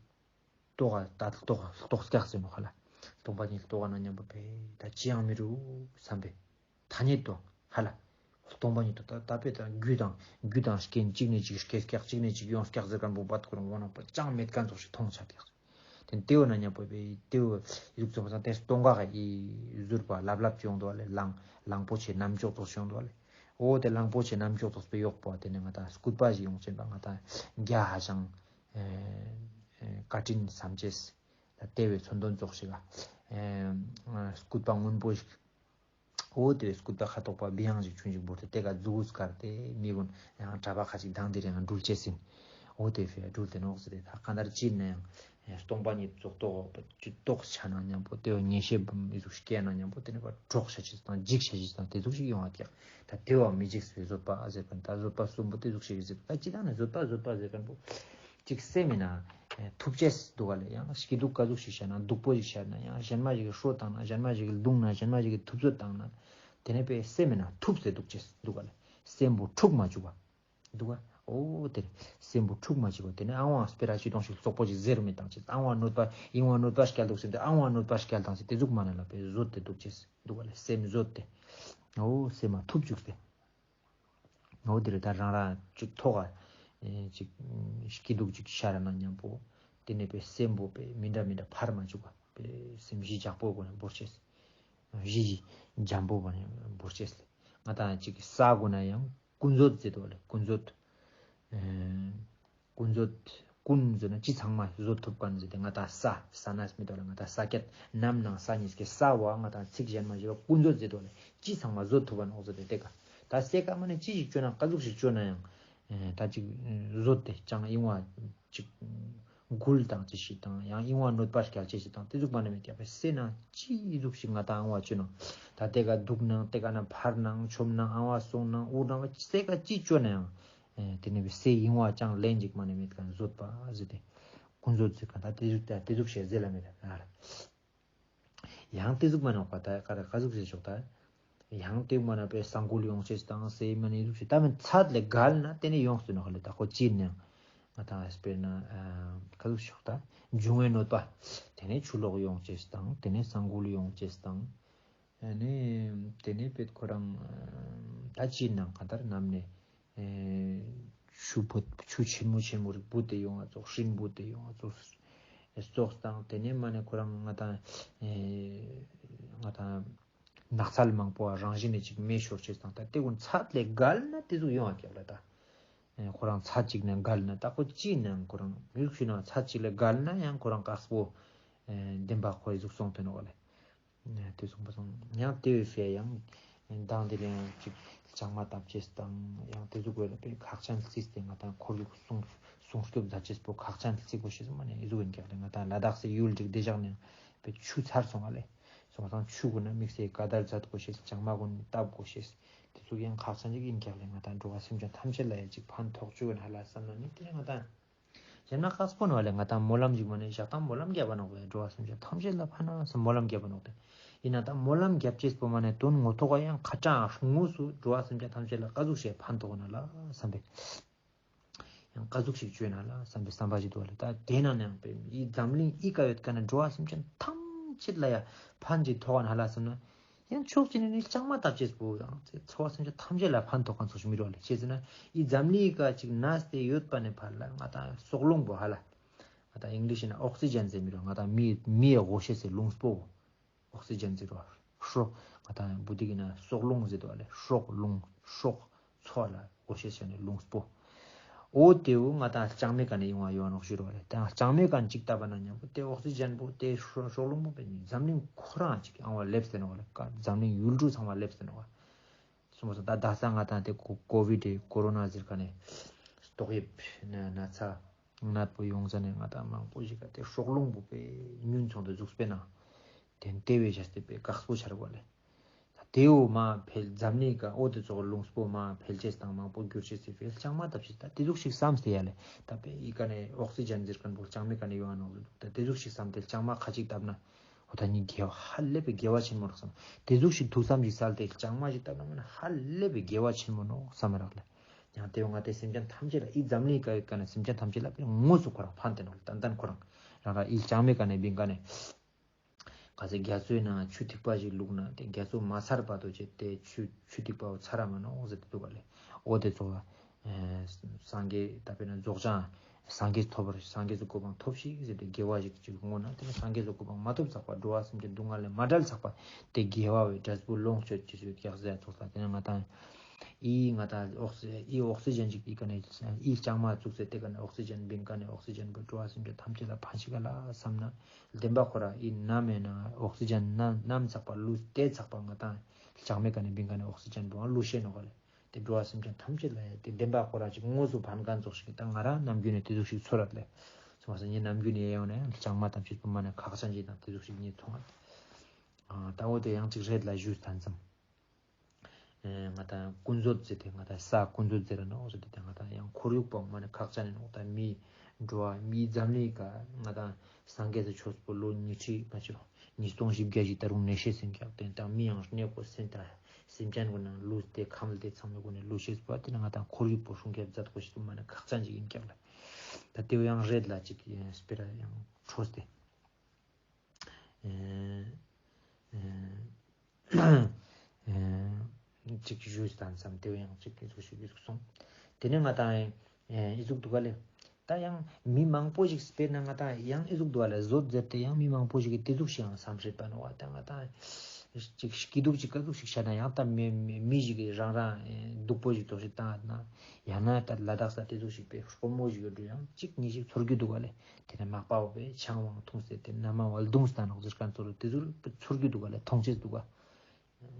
རྟོགས་ད་རྟོགས་རྟོགས་སྐྱག་ཟེར་ནོག་ཧ་ལ། སྟོང་པ་ཉིད་རྟོགས་ན་མཉམ་པོ་པེ་ད་ཅི་ཡང་མི་རུག་བསམ་པེ། ཐ་སྙད་དུ་ཧ་ལ། སྟོང་པ་ཉིད་དུ་ད་ད་པེ་ད་རྒྱུ་དང་རྒྱུ་དང་རྐྱེན་གཅིག་ནེ་གཅིག་སྐྱེ་སྐྱག་གཅིག་ནེ་གཅིག་ཡོང་སྐྱག་ཟེར་ཁན་པོ་བད་ཁོ་རང་ངོ་ནང་པ་ཅང་མེད་ཁན་ཙོགས་ཤིག་མཐོང་ཆ་སྐྱག་ཏེ་ཏེ་བོ་ན་མཉམ་པོ་པེ་ཏེ་བོ་ཡུག་ཙོགས་པ་ཏེ་སྟོང་ཀ་ག་ཨི་ཟུར་པ་ལབ་ལབ་ཅིག་ཡོང་འདུག་བ་ལེ། གླང་གླང་པོ་ཆེ་རྣམ་ཅོག་ཙོགས་ཤིག་ཡོང་འདུག་བ་ལེ། འོ་ཏེ་གླང་པོ་ཆེ་རྣམ་ཅོག་ཙོགས་པེ་ཡོག་པོ་ཏེ་ནེ་ང་ཏང་སྐུད་པ་ཞིག་ཡོང་ཅེན་པ་ང་ཏང་རྒྱ་ཧ་ཅང་ཨེ་ཨེ་བཀའ་དྲིན་བསམ་ཅེས་ད་ཏེ་བོའི་མཚོན་དོན་ཙོགས་ཤིག་ག་ཨེ་སྐུད་པ་སྔོན་པོ་ཞིག་འོ་ཏེ་བོའི་སྐུད་པ་ཁ་ཐོག་པ་བི་ཡང་ཞིག་ཆུང་ཞིག་བོར་ཏེ་ཏེ་ཀ་ཛུ་གུ་སྐར་ཏེ་མི་གུན་ཡང་གྲྭ་པ་ཁ་ཅིག་དང་དེ་རིང་འགྲུལ་ཅེས་ཨིན། འོ་ཏེ་བོའི་འགྲུལ་ཏེ་ནོག་ཟེར་ཏེ་ད་གང་ལྟར་ཅི་ཨིན་ན་ཡང་སྟོང་པ་ཉིད་རྫོགས་རྟོགས་ཅི་རྟོགས་ཆ་ན་མཉམ་པོ་ཏེ་བོ་ངེས་ཤེས་འབུམ་མི་ཟུག་སྐྱེ་ན་མཉམ་པོ་ཏེ་ནེ་པ་གྲོགས་ཤ་ཅིག་དང་འཇིགས་ཤ་ཅིག་དང་ཏེ་ཟུག་ཞིག་ཡོང་བ་ཀྱག་ད་ཏེ་བོ་མི་འཇིགས་པའི་བཟོད་པ་ཟེར་ཁན་ད་བཟོད་པ་གསུམ་པོ་ཏེ་ཟུག་ཞིག་ཟེར་ད་ཅི་ད་ནི་བཟོད་པ་བཟོད་པ་ཟེར་ཁན་པོ་ཅིག་སེམས་མེད་ན་ཐུབ་ཅེས་འདུག་ག་ལེ། ཡང་སྐྱིད་སྡུག་ཀ་ཟུག་ཞིག་ཤར་ན་སྡུག་པོ་ཞིག་ཤར་ན་ཡང་གཞན་མ་ཞིག་གི་ཧྲོ་བཏང་ན་གཞན་མ་ཞིག་གི་རྡུང་ན་གཞན་མ་ཞིག་གི་ཐུབ་ཚོད་བཏང་ན་ཏེ་ནེ་པེ་སེམས་མེད་ན་ཐུབ་སྟེ་འདུག་ཅེས་འདུག་ག་ལེ། སེམས་པོ་འཁྲུག་མ་བཅུག་པ་འདུག་ག་འོ་ཏེ་སེམས་པོ་འཁྲུག་མ་བཅུག་པ་ཏེ་ནེ་ཨང་བ་སྤེ་ར་ཅི་གཏོང་ཞིག་རྩོག་པོ་ཞིག་ཟེར་མི་བཏང་ཅེས་ཨང་བ་གནོད་པ་ཨིན་བ་གནོད་པ་སྐྱལ་འདུག་ཟེར་ཏེ་ཨང་བ་གནོད་པ་སྐྱལ་བཏང་ཅེས་ཏེ་ཟུག་མ་ན་ལ་པེ་བཟོད་དེ་འདུག་ཅེས་འདུག་ག་ལེ། སེམས་བཟོད་དེ་འོ་སེམས་མ་ཐུབ་བཅུག་སྟེ། འོ་དེ་རེད། ད་རང་རང་ཅིག་ཐོག་ག་ཨེ་ཅིག་སྐྱིད་སྡུག་ཅིག་ཤར་ན་མཉམ་པོ་ཏེ་ནེ་པེ་སེམས་པོ་པེ་མི་འདྲ་མི་འདྲ་ཕར་མ་བཅུག་པ་པེ་སེམས་གཞི་འཇམ་པོ་གུན་ནེ་བོར་ཅེས། གཞི་གཞི་འཇམ་པོ་གུན་ནེ་བོར་ཅེས་ལེ། ང་ཏང་ཅིག་ས་གུན་ན་ཡང་ཀུན་བཟོད་ཟེར་དོ་ལེ། ཀུན་བཟོད་ཨེ་ཀུན་བཟོད་ཀུན་ཟེར་ན་ཅི་ཚང་མ་བཟོད་ཐུབ་ཁན་ཟེར་ཏེ་ང་ཏང་ས་ས་ན་མི་དོ་ལེ། ང་ཏང་ས་ཀྱད་ནམ་ནང་ས་ཉིས་ཀྱི་ས་བོ་ང་ཏང་ཚིག་གཞན་མ་ཞིག་ལ་ཀུན་བཟོད་ཟེར་དོ་ལེ། ཅི་ཚང་མ་བཟོད་ཐུབ་ཁན་འོ་ཟེར་ཏེ་ཏེ་ཀ་ད་སེ་ཀ་མ་ནེ་ཅི་ཞིག་བཅོ་ན་ཀ་ཟུག་ཞིག་བཅོ་ན་ཡང་ཨེ་ད་ཅིག་བཟོད་དེ་ཅང་ཨིན་བ་ཅིག་འགུལ་དང་ཅི་ཞིག་དང་ཡང་ཨིན་བ་གནོད་པ་སྐྱལ་ཅི་ཞིག་དང་ཏེ་ཟུག་མ་ནེ་མེད་ཀྱག་པེ་སེ་ན་ཅི་ཟུག་ཞིག་ང་ཏང་ཨང་བ་བཅོ་ན་ད་ཏེ་ཀ་དུག་ནང་ཏེ་ཀ་ན་ཕར་ནང་ཆོམ་ནང་ཨང་བ་སོང་ནང་འུར་ནང་སེ་ཀ་ཅི་བཅོ་ན་ཡང་ཨེ་ཏེ་ནེ་པེ་སེ་ཨིན་བ་ཅང་ལན་ཅིག་མ་ནེ་མེད་ཀྱག་བཟོད་པ་ཟེར་ཏེ་ཀུན་བཟོད་ཟེར་ཀ་ད་ཏེ་ཟུག་ཏེ་ཟུག་ཞིག་ཟེར་ལ་མེད་ཀྱག་ཨ་ལ། ཡང་ཏེ་ཟུག་མ་ནོག་པ་ད་ཀ་ར་ཀ་ཟུག་ཟེར་ཆོག་ད། ཡང་ཏེ་མ་ནེ་པེ་ས་འགུལ་ཡོང་ཅེས་དང་སེ་མ་ནེ་ཟུག་ཞིག་ད་མེན་ཚད་ལས་བརྒལ་ན་ཏེ་ནེ་ཡོང་སྟེ་ནོག་ལེ། ད་ཁོ་ཅི་ནེ་ང་ཏང་སྤེར་ན་ཨ་ཀ་ཟུག་ཆོག་ད་འབྱུང་བའི་གནོད་པ་ཏེ་ནེ་ཆུ་ལོག་ཡོང་ཅེས་དང་ཏེ་ནེ་ས་འགུལ་ཡོང་ཅེས་དང་ཨ་ནེ་ཏེ་ནེ་པེ་ཁོ་རང་ད་ཅི་ནང་ག་ད་ར་ནམ་ནེ་ཨེ་ཆུ་བུད་ཆུ་ཆེན་མོ་ཆེན་མོ་རིག་བུད་དེ་ཡོང་བ་ཙོགས་ཤིང་བུད་དེ་ཡོང་བ་ཙོགས་ཙོགས་དང་ཏེ་ནེ་མ་ནེ་ཁོ་རང་ང་ཏང་ཨེ་ང་ཏང་ ནགས་ཚལ་མང་པོ་རང་བཞིན་ནེ་ཅིག་མེ་ཤོར་ཅེས་དང་ད་དེ་ཀུན་ཚད་ལས་བརྒལ་ན་དེ་ཟུག་ཡོང་བ་ཀྱག་ལེ་ད། ཨེ་ཁོ་རང་ཚད་ཅིག་ནེ་བརྒལ་ན་ད་ཁོ་ཅི་ནང་ཁོ་རང་མི་རིགས་ཤིག་ནང་ཚད་ཅིག་ལས་བརྒལ་ན་ཡང་ཁོ་རང་དཀགས་པོ་ཨེ་བདེན་པ་ཁོའི་ཟུག་སོང་དེ་ནོག་ལེ། ཨེ་དེ་སོང་པ་སོང་ཡང་དེ་བས་ཡང་མདང་དེ་ལས་ཡང་ཅིག་ལྕང་མ་བཏབ་ཅེས་དང་ཡང་དེ་ཟུག་གོ་ལ་པའི་ཁག་ཅན་རྩིས་ཏེ་ང་དང་ཁོར་ཡུག་སྲུང་སྲུང་སྐྱོབ་མཛད་ཅེས་པོ་ཁག་ཅན་རྩིས་དགོས་ཤེས་མ་ནེ་ཨི་ཟུག་ཡིན་ཀྱག་ལེ། ང་དང་ལ་དྭགས་སི་ཡུལ་འདྲེ་དེ་བཞག་ནས་པའི་ཆུ་ཚར་སོང་བ་ལེ། སོང་ཙང་ཆུ་གུན་ན་དམིགས་བསལ་ཀ་དར་མཛད་དགོས་ཤེས་ལྕང་མ་གུན་བཏབ་དགོས་ཤེས་དེ་ཚོ་ཡང་ཁག་ཅན་ཅིག་ཡིན་ཀྱག་ལེ། ང་དང་འགྲོ་བ་སེམས་ཅན་ཐམས་ཅད་ལ་ཡང་ཅིག་ཕན་ཐོགས་ཅུག་ཡིན་ཧ་ལ་བསམ་ན་ནི་དེ་ང་དང་གཞན་མ་ཁག་པོ་ནོ་ལེ། ང་དང་སྨོན་ལམ་ཞིག་མ་ནེ་ཞག་དང་སྨོན་ལམ་རྒྱབ་པ་ནོག་པས་འགྲོ་བ་སེམས་ཅན་ཐམས་ཅད་ལ་ཕན་ན་སྨོན་ལམ་རྒྱབ་པ་ནོག་དེ་ཡིན་ན་ད་སྨོན་ལམ་རྒྱབ་ཅེས་པོ་མ་ནེ་དོན་ངོ་ཐོག་ཡང་ཁ་ཅང་དངོས་སུ་འགྲོ་བ་སེམས་ཅན་ཐམས་ཅད་ལ་ཀ་ཟུག་ཞིག་ཕན་ཐོགས་ན་ལ་བསམ་པས། ཡང་ཀ་ཟུག་ཞིག་བཅོས་ན་ལ་བསམ་པའི་བསམ་པ་ཞིག་འདུག་ལེ། ད་དེ་ན་ནང་པའི་འཛམ་གླིང་འི་ཀ་ཡོད་ཀ་ན་འགྲོ་བ་སེམས་ཅན་ཐམས་ཅད་ལ་ཡང་ཕན་ཅིག་ཐོགས་ན་ལ་བསམ་ན་ཡང་ཕྱོགས་གཅིག་ནས་ནི་ལྕང་མ་བཏབ་ཅེས་པོ་ཡང་འཚོ་བ་སེམས་ཅན་ཐམས་ཅད་ལ་ཕན་ཐོགས་ཁན་ཚོགས་ཤིག་མི་རོ་ལེ། ཅི་ཟེར་ན་འི་འཛམ་གླིང་འི་ཀ་ཅིག་ན་སྟེ་ཡོད་པ་ནས་ཕར་ལ་ང་དང་སྲོག་རླུང་པོ་ཧ་ལ་ང་དང་ཨིང་ལིཤ་ན་ཨོག་སི་ཇན་ཟེར་མི་རོ། ང་དང་མི་མིའི་དགོས་ཤེས་སི་རླུང་པོ། ཨོག་སི་ཇན་ཟེར་བ། སྲོག་ང་དང་བུ་དིག་གི་ན་སྲོག་རླུང་ཟེར་དོ་ལེ། སྲོག་རླུང་སྲོག་འཚོ་ལ་དགོས་ཤེས་ཤ་ནི་རླུང་པོ། འོ་དེ་བོ་ང་དང་ལྕང་མའི་ཀ་ནས་ཡོང་བ་ཡོང་ནོག་ཞུ་རོག་ལེ། ད་ལྕང་མའི་ཀ་ཅིག་བཏབ་པ་ན་མཉམ་པོ་དེ་ཨོག་སི་ཇན་པོ་དེ་སྲོག་སྲོག་རླུང་པོ་པེ་འཛམ་གླིང་ཁོ་རང་ཅིག་ཨང་བ་ལེབས་ཏེ་ནོག་ལེ། ཀ་འཛམ་གླིང་ཡུལ་གྲུ་ཚང་མ་ལེབས་ཏེ་ནོག་ལེ། སོང་པ་སོང་ད་ད་ས་ང་དང་དེ་ཀོ་ཀོ་བིད་ཀོ་རོ་ན་ཟེར་ཀ་ནས་ཏོག་དབྱིབས་ན་ན་ཚ་ནད་པོ་ཡོང་ཙ་ནས་ང་དང་མང་པོ་ཞིག་ག་དེ་སྲོག་རླུང་པོ་པེ་ཉུང་སོང་དེ་ཟུག་སྤེ་ན་དེ་དེ་བས་བྱས་ཏེ་པེ་དཀགས་པོ་ཆ་རུག་ལེ། ད་དེ་བོ་མ་འཕེལ་འཛམ་གླིང་ཀ་འོ་དེ་ཚོགས་རླུང་པོ་མ་འཕེལ་ཅེས་དང་མང་པོ་འགྱུར་ཅེས་སི་ཕིའ་ལྕང་མ་བཏབ་ཅེས་ད་དེ་ཟུག་ཞིག་བསམ་སྟེ་ཡ་ལེ། ད་པེ་འི་ཀ་ནས་ཨོག་སི་ཇན་ཟེར་ཁན་པོ་ལྕང་མའི་ཀ་ནས་ཡོང་ང་ནོག་ཟེར་འདུག་ད་དེ་ཟུག་ཞིག་བསམ་སྟེ་ལྕང་མ་ཁ་ཅིག་བཏབ་ན། འོ་ད་ནི་དགེ་བ་ཧ་ལས་པའི་དགེ་བ་ཆེན་མོ་རག་སམ། དེ་ཟུག་ཞིག་ཐུགས་བསམ་ཞིག་སལ་ཏེ་ལྕང་མ་ཞིག་བཏབ་ན་མ་ན་ཧ་ལས་པའི་དགེ་བ་ཆེན་མོ་ནོག་བསམ་རག་ལེ། ཡང་དེ་བོ་ང་དེ་སེམས་ཅན་ཐམས་ཅད་ལ་འི་འཛམ་གླིང་ཀ་ཡོད་ཀ་ན་སེམས་ཅན་ཐམས་ཅད་ལ་པེ་དངོས་སུ་ཁོ་རང་ཕན་ཏེ་ནོག་ལེ། ཏན་ཏན་ཁོ་རང་རང་རང་འི་ལྕང་མའི་ཀ་ནས་བིང་ཀ་ནས། ག་ཚོད་རྒྱ་མཚོའི་ནང་ཆུ་ཐིགས་པ་ཞིག་བླུགས་ན་དེ་རྒྱ་མཚོ་མ་ཚར་བར་དུ་ཅེ་དེ་ཆུ་ཆུ་ཐིགས་པ་བོ་ཚར་ར་མ་ནོག་ཟེར་ཏེ་འདུག་ག་ལེ། འོ་དེ་ཚོ་ཨེ་སངས་རྒྱས་ད་དཔེར་ན་རྫོགས་བྱང་སངས་རྒྱས་ཐོབ་པར་སངས་རྒྱས་སུ་གོ་འཕང་ཐོབ་ཤིག་ཟེར་ཏེ་དགེ་བ་ཞིག་ཅིག་བསྔོ་ན་དེ་ནི་སངས་རྒྱས་སུ་གོ་འཕང་མ་ཐོབ་ཚག་པ་འགྲོ་བ་སེམས་ཅན་སྡུག་བསྔལ་ལས་མ་བསྒྲལ་ཚག་པ་དེ་དགེ་བ་བའི་འབྲས་བུ་ལོངས་སྤྱོད་ཅེས་སུ་ཀྱག་ཟེར་ཚོགས་ལ་དེ་ནི་ང་དང་འི་ང་དང་ཨོག་སི་འི་ཨོག་སི་ཇན་ཅིག་འི་ཀ་ནས་འི་ལྕང་མ་བཙུགས་ཚེ་དེ་ཀ་ནས་ཨོག་སི་ཇན་བིང་ཀ་ནས་ཨོག་སི་ཇན་པོ་འགྲོ་བ་སེམས་ཅན་ཐམས་ཅད་ལ་ཕན་ཞིག་ག་ལ་བསམ་ན། བདེན་པ་ཁོ་ར་འི་ནམ་ཡིན་ན་ཨོག་སི་ཇན་ནམ་ནམ་ཚག་པ་ལུས་ཏེ་ཚག་པ་ང་དང་ལྕང་མའི་ཀ་ནས་བིང་ཀ་ནས་ཨོག་སི་ཇན་པོ་ལུས་ཤེས་ནོག་ག་ལེ། དེ་འགྲོ་བ་སེམས་ཅན་ཐམས་ཅད་ལ་ཡང་དེ་བདེན་པ་ཁོ་ར་ཅིག་དངོས་སུ་ཕན་ཁན་ཙོགས་ཤིག་ད་ང་རང་ནམ་རྒྱུན་ནས་དེ་ཟུག་ཞིག་ཚོར་རད་ལེ། སོང་བ་སང་ངས་ནམ་རྒྱུན་ནས་ཡང་ཡོང་ན་ཡང་ལྕང་མ་ཐམས་ཅད་པོ་མ་ནས་ཁག་ཅན་ཅིག་དང་དེ་ཟུག་ཞིག་ངས་མཐོང་ང་། ད་འོ་དེ་ཡང་ཅིག་རེད་ལ་ཞུས་ད་ཙམ། ང་དང་ཀུན་རྫོབ་ཟེར་ཏེ་ང་དང་ས་ཀུན་རྫོབ་ཟེར་ར་ནོག་ཟེར་ཏེ་ང་དང་ཡང་ཁོར་ཡུག་པོ་མ་ནི་ཁག་ཅན་ནི་ནོག་ད་མི་འགྲོ་བ་མི་འཛམ་གླིང་ཀ་ང་དང་སངས་རྒྱས་སི་ཆོས་པོ་ལོ་ཉི་ཁྲི་མ་ཆོ་ཉིས་སྟོང་བཞི་བརྒྱ་ཞིག་ད་རུང་གནས་ཤེས་ཟིན་ཀྱག་དེ་ད་མི་ཡང་གནས་གོ་སེམས་ད་སེམས་ཅན་གོ་ནང་ལུས་ཏེ་ཁམས་ལ་དེ་ཚང་མའི་གོ་ནས་ལུས་ཤེས་པོ་དེ་ནི་ང་དང་ཁོར་ཡུག་པོ་སྲུང་སྐྱོབ་མཛད་དགོས་ཤེས་པོ་མ་ནི་ཁག་ཅན་ཅིག་ཡིན་ཀྱག་ལ། ད་དེ་བོ་ཡང་རེད་ལ་ཅིག་སྤེ་ར་ཡང་འཕྲོས་ཏེ། ཅིག་ཞུས་དང་བསམ་དེ་བས་ཡང་ཅིག་ཨི་ཟུག་ཞིག་ཨི་ཟུག་སོང་། དེ་ནས་ང་དང་ཨི་ཟུག་འདུག་ག་ལེ། ད་ཡང་མི་མང་པོ་ཞིག་དཔེར་ན་ང་དང་ཡང་ཨི་ཟུག་འདུག་ག་ལེ་བཟོད་ཟེར་ཏེ་ཡང་མི་མང་པོ་ཞིག་གི་དེ་ཟུག་ཞིག་ཡང་བསམ་སྲིད་པ་ནོ་བ། ད་ང་དང་ཅིག་སྐྱིད་སྡུག་ཅིག་ག་ཟུག་ཞིག་བྱ་ན་ཡང་ད་མི་མི་མི་ཞིག་གི་རང་རང་སྡུག་པོ་ཞིག་ཏོག་ཞིག་བཏང་ན་ཡང་ན་ད་ལ་དྭགས་ས་དེ་ཟུག་ཞིག་པའི་དཀོན་མོ་ཞིག་ཡོད་འགྲོ་ཡང་ཅིག་ཉིས་ཤིག་ཚོར་རྒྱུ་འདུག་ག་ལེ། དེ་ནས་མག་པ་བོ་པས་ཆང་བང་འཐུངས་ཏེ་དེ་ནས་མནའ་མ་བོ་རྡུངས་ཏེ་ནོག་ཟེར་ཁན་ཚོར་དེ་ཚོར་ཚོར་རྒྱུ་འདུག་ག་ལེ། མཐོང་ཅེས་འདུག་ག།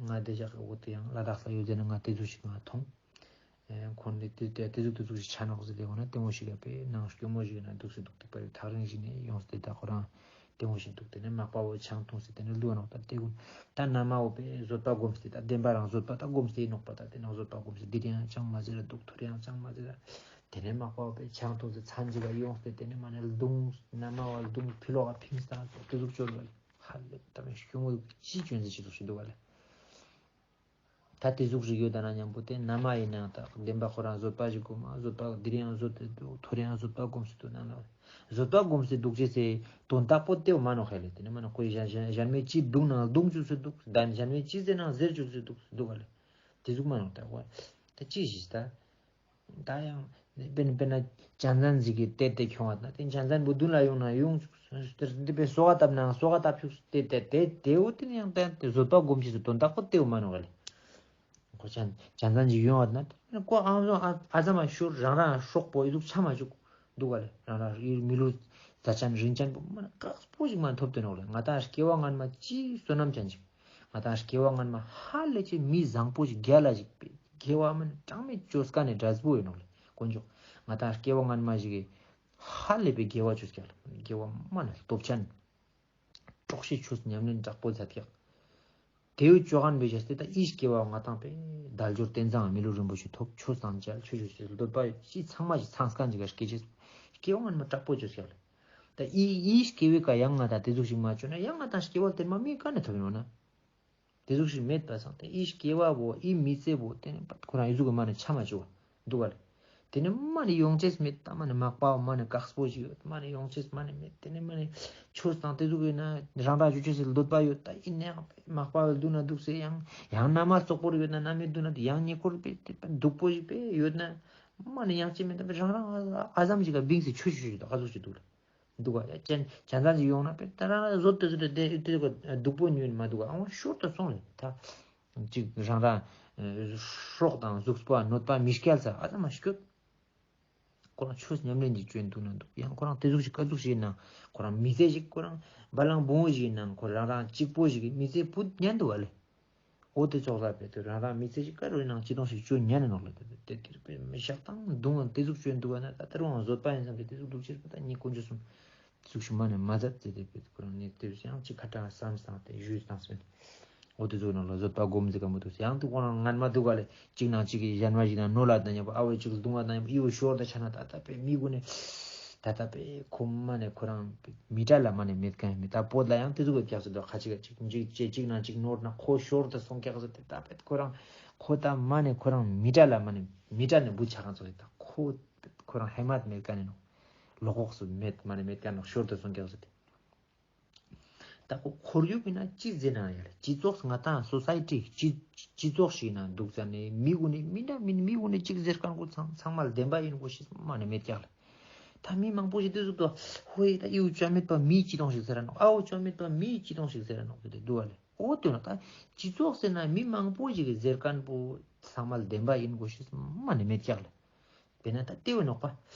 ང་དེ་ཞག་གི་འོག་ཏུ་ཡང་ལ་དྭགས་ལ་ཡོད་དེ་ན་ང་དེ་ཚོ་ཞིག་ང་མཐོང་། ཁོང་ནི་དེ་དེ་དེ་ཟུག་དེ་ཟུག་ཞིག་ཆ་ནོག་ཟེར་ཏེ་འོ་ན་ལྟད་མོ་ཞིག་ག་པས་ནང་སྐྱོ་མོ་ཞིག་ན་འདུག་སེ་འདུག་སྟེ་པར་ཐག་རིང་ཞིག་ནས་ཡོངས་ཏེ་ད་ཁོ་རང་ལྟད་མོ་ཞིག་འདུག་དེ་ནས་མག་པ་བོ་ཆང་འཐུངས་ཏེ་དེ་ནས་ལུས་ནོག་ད་དེ་ཀུན་ད་མནའ་མ་བོ་པས་བཟོད་པ་སྒོམས་ཏེ་ད་བདེན་པ་རང་བཟོད་པ་ད་སྒོམས་ཏེ་ཡིན་ནོག་པ། ད་དེ་ནང་བཟོད་པ་སྒོམས་ཏེ་འདིར་ཡང་ཅང་མ་ཟེར་ར་འདུག་ཐོར་ཡང་ཅང་མ་ཟེར་ར། དེ་ནས་མག་པ་བོ་པས་ཆང་འཐུངས་ཏེ་མཚམས་ཅིག་ག་ཡོངས་ཏེ་དེ་ནས་མ་ནས་རྡུངས་མནའ་མ་བོ་རྡུངས་ཕི་ལོག་ག་ཕིངས་ཏང་དེ་ཟུག་བཅོལ་བ་ཧ་ལས་ད་མེད་སྐྱོ་མོ་ཅི་བཅོན་ཟེར་ཅི་ཟུག་ཞིག་འདུག་ག་ལེ། ད་དེ་ཟུག་ཞིག་ཡོད་ད་ན་མཉམ་པོ་དེ་མནའ་མ་ཡིན་ནའང་ད་བདེན་པ་ཁོ་རང་བཟོད་པ་ཞིག་སྒོམ་བཟོད་པ་འདིར་ཡང་བཟོད་དེ་འདུག་ཐོར་ཡང་བཟོད་པ་སྒོམས་སེ་འདུག་ན་ན་བཟོད་པ་སྒོམས་སེ་འདུག་ཅེས་སེ་དོན་དག་པོ་དེ་བོ་མ་ནོག་ཧེ་ལེ། དེ་ནི་མ་ནོག་ཁོས་གཞན་གཞན་མའི་ཅི་རྡུང་ན་རྡུང་བཅུག་སེ་འདུག་ད་གཞན་མའི་ཅི་ཟེར་ན་ཟེར་བཅུག་སེ་འདུག་འདུག་ག་ལེ། དེ་ཟུག་མ་ནོག་ད་ཁོ་ད་ཅི་ཞིག་ད་ད་ཡང་ དཔེར་ན་དཔེར་ན་ཅན་ཟན་ཞིག་གི་ཏེ་ཏེ་ཁྱོང་བ་ན་ཏེ་ཅན་ཟན་བོ་དུན་ལ་ཡོང་ན་ཡོང་ཅུག་ཏེ་དཔེ་སོ་ག་བཏབ་ན་སོ་ག་བཏབ་ཅུག་ཏེ་ཏེ་ཏེ་ཏེ་བོ་ཏེ་ནི་ཡང་ཏེ་ཏེ་བཟོད་པ་སྒོམ་ཅེས་སི་དོན་དག་པོ་ཏེ་བོ་མ་ནོག་ལེ། ཁོ་ཅན་ཅན་ཟན་ཞིག་ཡོང་བ་ན་ཏེ་ཁོ་ཨ་ཟོ་ཨ་ཨ་ཙམ་མ་ཤོར་རང་རང་སྲོག་པོ་ཨི་ཟུག་ཆ་མ་ཅུག་འདུག་ག་ལེ། རང་རང་ཨི་མི་ལུས་རྩ་ཅན་རིན་ཅན་པོ་མ་ནི་དཀགས་པོ་ཞིག་མ་ཐོབ་ཏེ་ནོག་ལེ། ང་ཏང་སྐྱེ་བ་སྔན་མ་ཅི་བསོད་ནམས་ཅན་ཅིག་ང་ཏང་སྐྱེ་བ་སྔན་མ་ཧ་ལས་ཅིག་མི་བཟང་པོ་ཞིག་རྒྱལ་ལ་ཞིག་པའི་སྐྱེ་བ་མ་ནི་གྲངས་མེད་བཅོས་ཀ་ནས་འབྲས་བུ་ཡིན་ནོག་ལེ། དཀོན་མཆོག་ང་ཏང་སྐྱེ་བ་སྔན་མ་ཞིག་གི་ཧ་ལས་པའི་དགེ་བ་བཅོས་ཀྱག་ལེ། དགེ་བ་མ་ནི་སྟོབས་ཆེན། དཀྲོགས་ཤིང་ཆོས་ཉམས་ལེན་དྲག་པོ་མཛད་ཀྱག་ཏེ་བོ་བཅོ་ཁན་བེ་ཅེས་ཏེ་ད་ཨི་སྐྱེ་བ་ང་ཏང་པེ་དལ་འབྱོར་རྟེན་བཟང་མི་ལུས་རིན་པོ་ཆེ་ཐོབ་ཆོས་དང་མཇལ་ཆོས་ཞུ་ཞེས་འདོད་པ་ཅི་ཚང་མ་ཞིག་ཚང་སྐན་ཅིག་ག་སྐྱེ་ཅེས་སྐྱེ་བ་སྔན་མ་དྲག་པོ་བཅོས་ཀྱག་ལེ། ད་ཨི་ཨི་སྐྱེ་བའི་ཀ་ཡང་ང་ཏང་ཏེ་ཟུག་ཞིག་མ་བཅོས་ན་ཡང་ང་ཏང་སྐྱེ་བ་དེ་མ་མི་ཀ་ནས་ཐོབ་ཡོང་ན། ཏེ་ཟུག་ཞིག་མེད་པ་སང་ཏེ་ཨི་སྐྱེ་བ་བོ་ཨི་མི་ཚེ་བོ་ཏེ་ནི་ཁོ་རང་ཨི་ཟུག་གི་མ་ནི་ཆ་མ་བཅུག་འདུག་ག་ལེ། ཏེ་ནི་མ་ནི་ཡོང་ཅེས་མེད་ད་མ་ནི་མག་པ་བོ་མ་ནི་དཀགས་པོ་ཞིག་ཡོད་མ་ནི་ཡོང་ཅེས་མ་ནི་མེད་ཏེ་ནི་མ་ནི་ཆོས་དང་ཏེ་ཟུག་གི་ན་རང་རང་ཞུ་ཅེས་སི་འདོད་པ་ཡོད་ད་ཨི་ནི་ཡང་མག་པ་བོ་འདུག་ན་འདུག་སེ་ཡང་ཡང་ན་མ་བཙོག་པོ་ཡོད་ན་ན་མི་འདུག་ན་ཡང་ཉེ་འཁོར་པེ་ཏེ་སྡུག་པོ་ཞིག་པེ་ཡོད་ན་མ་ནི་ཡང་ཅི་མེད་ད་རང་རང་ཨ་ཙམ་ཞིག་ག་བིང་སེ་ཆོས་ཞུ་ཞུ་ད་ཨ་ཟུག་ཞིག་འདུག་ལེ། འདུག་ག་ཡ་ཅན་ཅན་ཟན་ཞིག་ཡོང་ན་པེ་ད་རང་རང་བཟོད་དེ་བཟོད་དེ་དེ་དེ་སྡུག་པོ་ཉོན་མ་འདུག་ག་ཨང་ཤོར་དུ་སོང་ལེ། ད་ཅིག་རང་རང་སྲོག་དང་གཟུགས་པོ་གནོད་པ་མི་སྐྱལ་ས་ཨ་ཙམ་མ་སྐྱོད། ཁོ་རང་ཆོས་ཉམས་ལེན་ཅིག་བཅོས་འདུག་ན་འདུག་ཡང་ཁོ་རང་དེ་ཟུག་ཞིག་ཀ་ཟུག་ཞིག་ཡིན་ན་ཁོ་རང་མི་ཚེ་ཞིག་ཁོ་རང་བ་ལང་བུང་བུ་ཞིག་ཡིན་ན་ཁོ་རང་རང་གཅིག་པོ་ཞིག་གི་མི་ཚེ་བུད་ཉན་འདུག་ག་ལེ། འོ་དེ་ཙོགས་ལ་བེ་དུ་རང་རང་མི་ཚེ་ཞིག་ག་རུ་ནང་ཅི་དོང་ཞིག་བཅོ་ཉན་ནོག་ལ་དེ་དེ་དེ་དེ་བེ་མི་ཞག་དང་གདུང་བ་དེ་ཟུག་བཅོ་འདུག་ག་ན་ད་དེ་རུང་བཟོད་པ་ཡིན་བསམ་སྟེ་དེ་ཟུག་འདུག་ཅེས་པ་ད་ཉིད་དཀོན་མཆོག་གསུམ་དེ་ཟུག་ཞིག་མ་ནས་མ་མཛད་དེ་དེ་བེ་ཁོ་རང་ནི་དེ་བེ་ཡང་ཅིག་ཁ་གྲངས་བསམ་བཏང་སྟེ་ཞུས་བཏང་སོང་། འོ་དེ་ཟུག་ནང་ལ་བཟོད་པ་སྒོམ་ཟེར་ག་མོ་འདུག་ཡང་དེ་ཁོ་རང་ངན་མ་འདུག་ག་ལེ་ཅིག་ནང་ཅིག་གི་གཞན་མ་ཞིག་ནང་ནོར་ལ་དང་ཉམ་པོ་ཨ་བོ་ཅིག་གདུང་བ་དང་ཉམ་པོ་ཨི་བོ་ཤོར་ད་ཆ་ན་ད་ད་བེ་མི་གུན་ནི། ད་ལྟ་པའི་ཁོ་མ་ནས་ཁོ་རང་མི་གྲལ་ལ་མ་ནས་མེད་མཁན་མི་ད་བོད་ལ་ཡང་དེ་ཟུག་གི་རྒྱགས་སུ་འདུག་ཁ་ཅིག་ག་ཅིག་འཇིག་ཅེས་གཅིག་ནང་གཅིག་ནོར་ན་ཁོ་ཤོར་དུ་སོང་རྒྱགས་སུ་དེ་ད་པད་ཁོ་རང་ཁོ་ད་མ་ནས་ཁོ་རང་མི་གྲལ་ལ་མ་ནས་མི་གྲལ་ནས་བུད་ཆ་གང་ཚོ་ད་ཁོ་ཁོ་རང་ཧེ་མ་མེད་མཁན་ནོ་ལོ་ཁོག་སུ་མེད་མ་ནས་མེད་མཁན་ནོ་ཤོར་དུ་སོང་རྒྱགས་སུ་དེ། ད་ཁོ་ཁོར་ཡུག་ཡིན་ན་ཅི་ཟེར་ན་ཡ་ལ་སྤྱི་ཚོགས་ང་ཏང་སོ་སའི་ཊི་སྤྱི་སྤྱི་ཚོགས་ཤིག་ན་འདུག་ཙ་ནས་མི་གུན་ནི་མི་འདྲ་མི་མི་གུན་ནི་ཅིག་ཟེར་མཁན་གོ་ཚང་ཚང་མ་ལ་བདེན་པ་ཡིན་གོ་ཤེས་མ་ནི་མེད་ཀྱག་ལ། ད་མི་མང་པོ་ཞིག་དེ་ཟུག་ཏུ་ཧོ་ཡེ་ད་ཨི་བོ་ཅོ་མེད་པ་མི་ཅི་དོང་ཞིག་ཟེར་ར་ནོག་ཨ་བོ་ཅོ་མེད་པ་མི་ཅི་དོང་ཞིག་ཟེར་ར་ནོག་དེ་འདུག་བ་ལེ། འོ་དེ་ན་ད་སྤྱི་ཚོགས་ཟེར་ན་མི་མང་པོ་ཞིག་གི་ཟེར་མཁན་པོ་ཚང་མ་ལ་བདེན་པ་ཡིན་གོ་ཤེས་མ་ནི་མེད་ཀྱག་ལ། དཔེར་ན་ད་ལྟེ་བའི་ནོག་པ།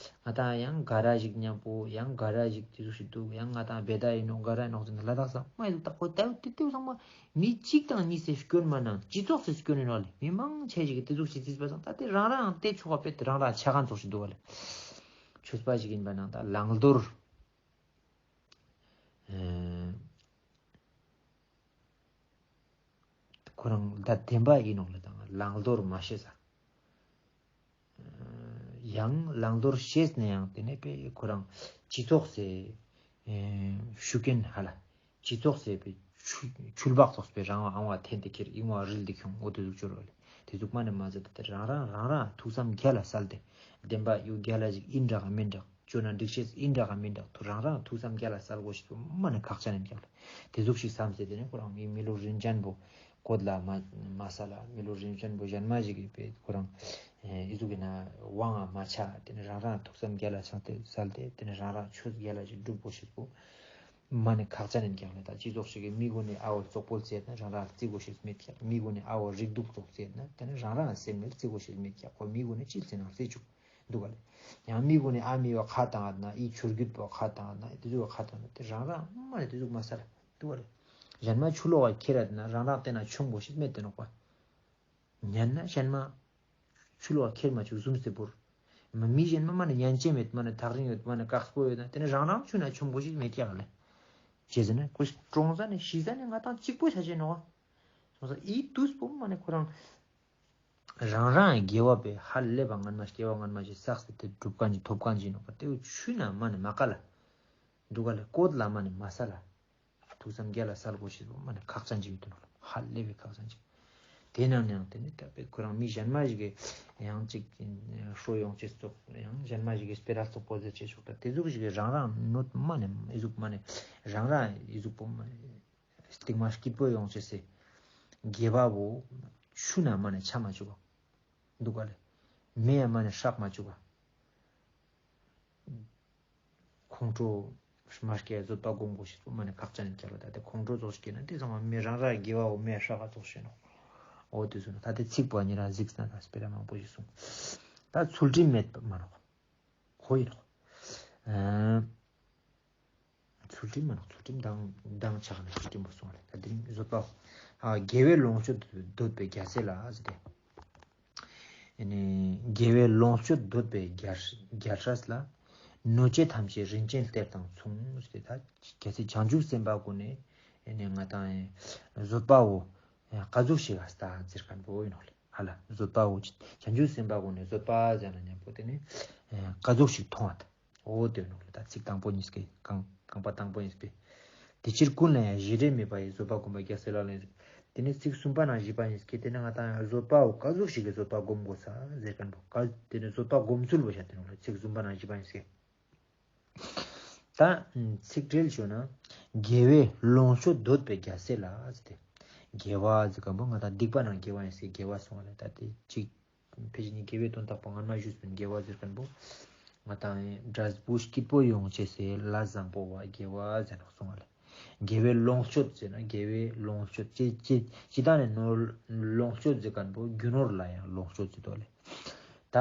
ང་ཏང་ཡང་ག་ར་ཞིག་མཉམ་པོ་ཡང་ག་ར་ཞིག་དེ་ཟུག་ཞིག་འདུག་ཡང་ང་ཏང་བེ་ད་ཡིན་ནོག་ག་ར་ཡིན་ནོག་ཟེར་ན་ལ་དྭགས་ས་མ་ཡིན་ད་ཁོ་ད་དེ་དེ་ཚང་མ་མི་གཅིག་དང་གཉིས་སེ་སྐྱོན་མ་ནང་སྤྱི་ཚོགས་སེ་སྐྱོན་ཡིན་ནོག་ལེ། མི་མང་ཆེ་ཞིག་གི་དེ་ཟུག་ཞིག་རྩིས་པ་སང་ད་དེ་རང་རང་དེ་ཆོག་པ་པེ་དེ་རང་རང་ཆ་གང་ཚོགས་ཞིག་འདུག་བ་ལེ། ཆོས་པ་ཞིག་ཡིན་པ་ནང་ད་བླང་དོར། ཨེ། ཁོ་རང་ད་བདེན་པ་ཡིན་ནོག་ལེ་དང་བླང་དོར་མ་ཤེས་ས། ཡང་བླང་དོར་ཤེས་ནས་ཡང་དེ་ནས་པེ་ཁོ་རང་སྤྱི་ཚོགས་སེ་ཤུགས་རྐྱེན་ཧ་ལ་སྤྱི་ཚོགས་སེ་པེ་ཆུ་ཆུ་ལྦག་ཚོགས་པེ་རང་བ་ཨང་བ་འཐེན་ཏེ་ཁྱེར་ཨིང་བ་རིལ་ཏེ་ཁྱོང་འོ་དེ་ཟུག་ཅོ་རོ་ལེ། དེ་ཟུག་མ་ནས་མ་ཟད་དེ་རང་རང་རང་རང་ཐུགས་བསམ་རྒྱ་ལ་གསལ་ཏེ་བདེན་པ་ཡུ་རྒྱ་ལ་ཞིག་ཨིན་འདྲ་ག་མིན་འདྲ། ཅོ་ན་འགྲིག་ཤེས་ཨིན་འདྲ་ག་མིན་འདྲ་ཐུ་རང་རང་ཐུགས་བསམ་རྒྱ་ལ་གསལ་དགོས་ཤེས་པོ་མ་ནི་ཁག་ཅན་ཡིན་ཀྱག་ལེ། དེ་ཟུག་ཞིག་བསམ་སེ་དེ་ནས་ཁོ་རང་མི་མི་ལུས་རིན་ཅན་པོ་བཀོད་ལ་མ་མ་ས་ལ་མི་ལུས་རིན་ཅན་པོ་གཞན་མ་ཞིག་གིས་པེ་ཁོ་རང་ཨེ་ཨི་ཟུག་གི་ན་དབང་ང་མ་ཆ་དེ་ནས་རང་རང་ཐུགས་བསམ་རྒྱ་ལ་བསམ་སྟེ་གསལ་ཏེ་དེ་ནས་རང་རང་ཆོས་རྒྱ་ལ་ཞིག་སྒྲུབ་དགོས་ཤེས་པོ་མ་ནི་ཁག་ཅན་ཡིན་ཀྱག་ལེ། ད་སྤྱི་ཚོགས་ཤིག་གི་མི་གུན་ནི་ཨ་བོ་བཙོག་པོ་རྩེད་ན་རང་རང་རྩི་དགོས་ཤེས་མེད་ཀྱག་མི་གུན་ནི་ཨ་བོ་རིགས་སྡུག་ཙོགས་རྩེད་ན་དེ་ནས་རང་རང་སེམས་ནས་རྩི་དགོས་ཤེས་མེད་ཀྱག་ཁོ་མི་གུན་ནི་ཅི་རྩི་ན་རྩི་བཅུག་འདུག་ག་ལེ། ཡང་མི་གུན་ནི་ཨ་མི་བ་ཁ་བཏང་ང་ན་ཨི་ཆོས་བརྒྱུད་པ་ཁ་བཏང་ང་ན་དེ་ཚོ་བ་ཁ་བཏང་ན་དེ་རང་རང་མ་ནི་དེ་ཚོ་མ་ས་ལ་འདུག་ག་ལེ། གཞན་མ་ཆུ་ལོག་ག་ཁྱེར་ར་དེ་ན་རང་རང་བལྟས་ན་ཆོམ་དགོས་ཤེས་མེད་དེ་ནོག་པ། ཉན་ན་གཞན་མ་ཆུ་ལོག་ག་ཁྱེར་མ་བཅུག་ཟུམ་སེ་བོར། མ་མི་གཞན་མ་མ་ནི་ཉན་ཅེས་མེད་མ་ནི་ཐག་རིང་ཡོད་མ་ནི་དཀགས་པོ་ཡོད་ན་དེ་ནི་རང་རང་ཆུ་ན་ཆོམ་དགོས་ཤེས་མེད་ཀྱག་ལེ། ཅི་ཟེར་ན་ཁོ་གྲོངས་ས་ནི་ཤི་ས་ནི་ང་དང་གཅིག་པོ་ཆ་ཅེས་ནོག་པ། སོང་ས་ཨི་དུས་པོ་མ་ནི་ཁོ་རང་རང་རང་གི་དགེ་བ་པའི་ཧ་ལས་པ་སྔན་མ་སྐྱེ་བ་སྔན་མ་ཞིག་བསགས་ཏེ་དེ་སྒྲུབ་མཁན་ཅིག་ཐོབ་མཁན་ཅིག་ནོག་པ། དེ་བོ་ཆུ་ན་མ་ནི་མ་ཀ་ལ་འདུག་ག་ལེ། བཀོད་ལ་མ་ནི་མ་ས་ལ་ཐུགས་བསམ་རྒྱ་ལ་གསལ་དགོས་ཤེས་པོ་མ་ནི་ཁག་ཅན་ཅིག་ཡོད་དེ་ནོག་ལེ། ཧ་ལས་པའི་ཁག་ཅན་ཅིག་དེ་ནང་ནས་ཡང་དེ་ནི་ད་པེ་ཁོ་རང་མི་གཞན་མ་ཞིག་གི་ཡང་ཅིག་ཧྲོ་ཡོང་ཅེས་ཙོགས་ཡང་གཞན་མ་ཞིག་གི་སྤེ་ར་ཙོགས་པོ་ཟེར་ཅེས་ཙོགས་ད་དེ་ཟུག་ཞིག་གི་རང་རང་གནོད་མ་ནི་ཨི་ཟུག་མ་ནི་རང་རང་ཨི་ཟུག་པོ་མ་ནི། སྟིང་མ་སྐྱིད་པོ་ཡོང་ཅེས་སི་དགེ་བ་བོ་ཆུ་ན་མ་ནི་ཆ་མ་བཅུག་ག་འདུག་ག་ལེ། མེ་ཡ་མ་ནི་ཧྲག་མ་བཅུག་ག་ཁོང་ཁྲོ་མ་སྐྱེ་བཟོད་པ་སྒོམ་དགོས་ཤེས་པོ་མ་ནེ་ཁག་ཅན་ཡིན་ཀྱག་ལེ། ད་དེ་ཁོང་ཁྲོ་ཙོགས་སྐྱེ་ན་དེ་ཚང་མ་མི་རང་ར་དགེ་བའོ་མི་ཧྲ་ག་ཙོགས་ཤེས་ནོག། འོ་དེ་ཚོ་ན་ད་དེ་ཚིག་པོ་ཉེ་རང་གཟིགས་ན་ད་སྤེ་ར་མང་པོ་ཞིག་གསུངས། ད་ཚུལ་ཁྲིམས་མེད་པ་མ་ནོག། ཁོ་ཡིན་ནོག། ཨ། ཚུལ་ཁྲིམས་མ་ནོག། ཚུལ་ཁྲིམས་དང་དང་ཆགས་ནས་ཚུལ་ཁྲིམས་པོ་སོང་བ་ལེ། ད་དེ་རིང་བཟོད་པ། ཨ། དགེ་བའི་ལོངས་སྤྱོད་འདོད་པའི་རྒྱལ་སྲས་ལ་ཟེར་ཏེ། ཨ་ནི་དགེ་བའི་ལོངས་སྤྱོད་འདོད་པའི་རྒྱལ་རྒྱལ་སྲས་ལ། གནོད་བྱེད་ཐམས་ཅད་རིན་ཆེན་གཏེར་དང་མཚུངས་ཟེར་ཏེ། ད་རྒྱལ་སྲས་བྱང་ཆུབ་སེམས་དཔའ་ཀུན་ནི་ཨ་ནི་ང་དང་བཟོད་པའོ་ག་ཟུག་ཞིག་ག་ལྟ་ཟེར་མཁན་པོ་ཡིན་ནོག་ལེ། ཧ་ལ་བཟོད་པའོ་བྱང་ཆུབ་སེམས་དཔའ་ཀུན་ནི་བཟོད་པ་ཟེར་ན་མཉམ་པོ་དེ་ནི་ག་ཟུག་ཞིག་མཐོང་བ་ད། འོ་དེ་ནོག་ལེ། ད་ཚིག་དང་པོ་གཉིས་ཀའི་རྐང་རྐང་པ་དང་པོ་གཉིས་པའི། དེ་ཕྱིར་ཀུན་ལ་ཡང་བཞེད་རེས་མེད་པ་ཡི་བཟོད་པ་སྒོམ་པ་རྒྱལ་སྲས་ལག་ལེན་ཟེར། དེ་ནི་ཚིག་གསུམ་པ་ནང་བཞི་པ་གཉིས་ཀའི་དེ་ནི་ང་དང་བཟོད་པའོ་ག་ཟུག་ཞིག་གི་བཟོད་པ་སྒོམ་དགོས་ས་ཟེར་མཁན་པོ་ག་དེ་ནི་བཟོད་པ་སྒོམ་ཚུལ་བོ་བཤད་དེ་ནོག་ལེ། ཚིག་གསུམ་པ་ནང་བཞི་པ་གཉིས་ཀའི། ད་ཚིག་འགྲེལ་ཞུ་ན། དགེ་བའི་ལོངས་སྤྱོད་འདོད་པའི་རྒྱལ་སྲས་ལ་ཟེར་ཏེ། དགེ་བ་ཟེར་མཁན་པོ་ང་དང་སྡིག་པ་ནང་དགེ་བ་ཡིན་ཟེར་དགེ་བ་སོང་བ་ལེ། ད་དེ་ཅིག་ཕལ་ཆེར་ནི་དགེ་བའི་དོན་དག་པོ་སྔན་མ་ཞུས་པའི་དགེ་བ་ཟེར་མཁན་པོ། ང་དང་འབྲས་བུ་སྐྱིད་པོ་ཡོང་ཅེས་སི་ལས་བཟང་པོ་བ་དགེ་བ་ཟེར་ནོག་སོང་བ་ལེ། དགེ་བའི་ལོངས་སྤྱོད་ཟེར་ན་དགེ་བའི་ལོངས་སྤྱོད་ཅི་ཅི་ཅི་ད་ནི་ནོར་ལོངས་སྤྱོད་ཟེར་མཁན་པོ་རྒྱུ་ནོར་ལ་ཡང་ལོངས་སྤྱོད་ཟེར་དོ་ལེ། ད་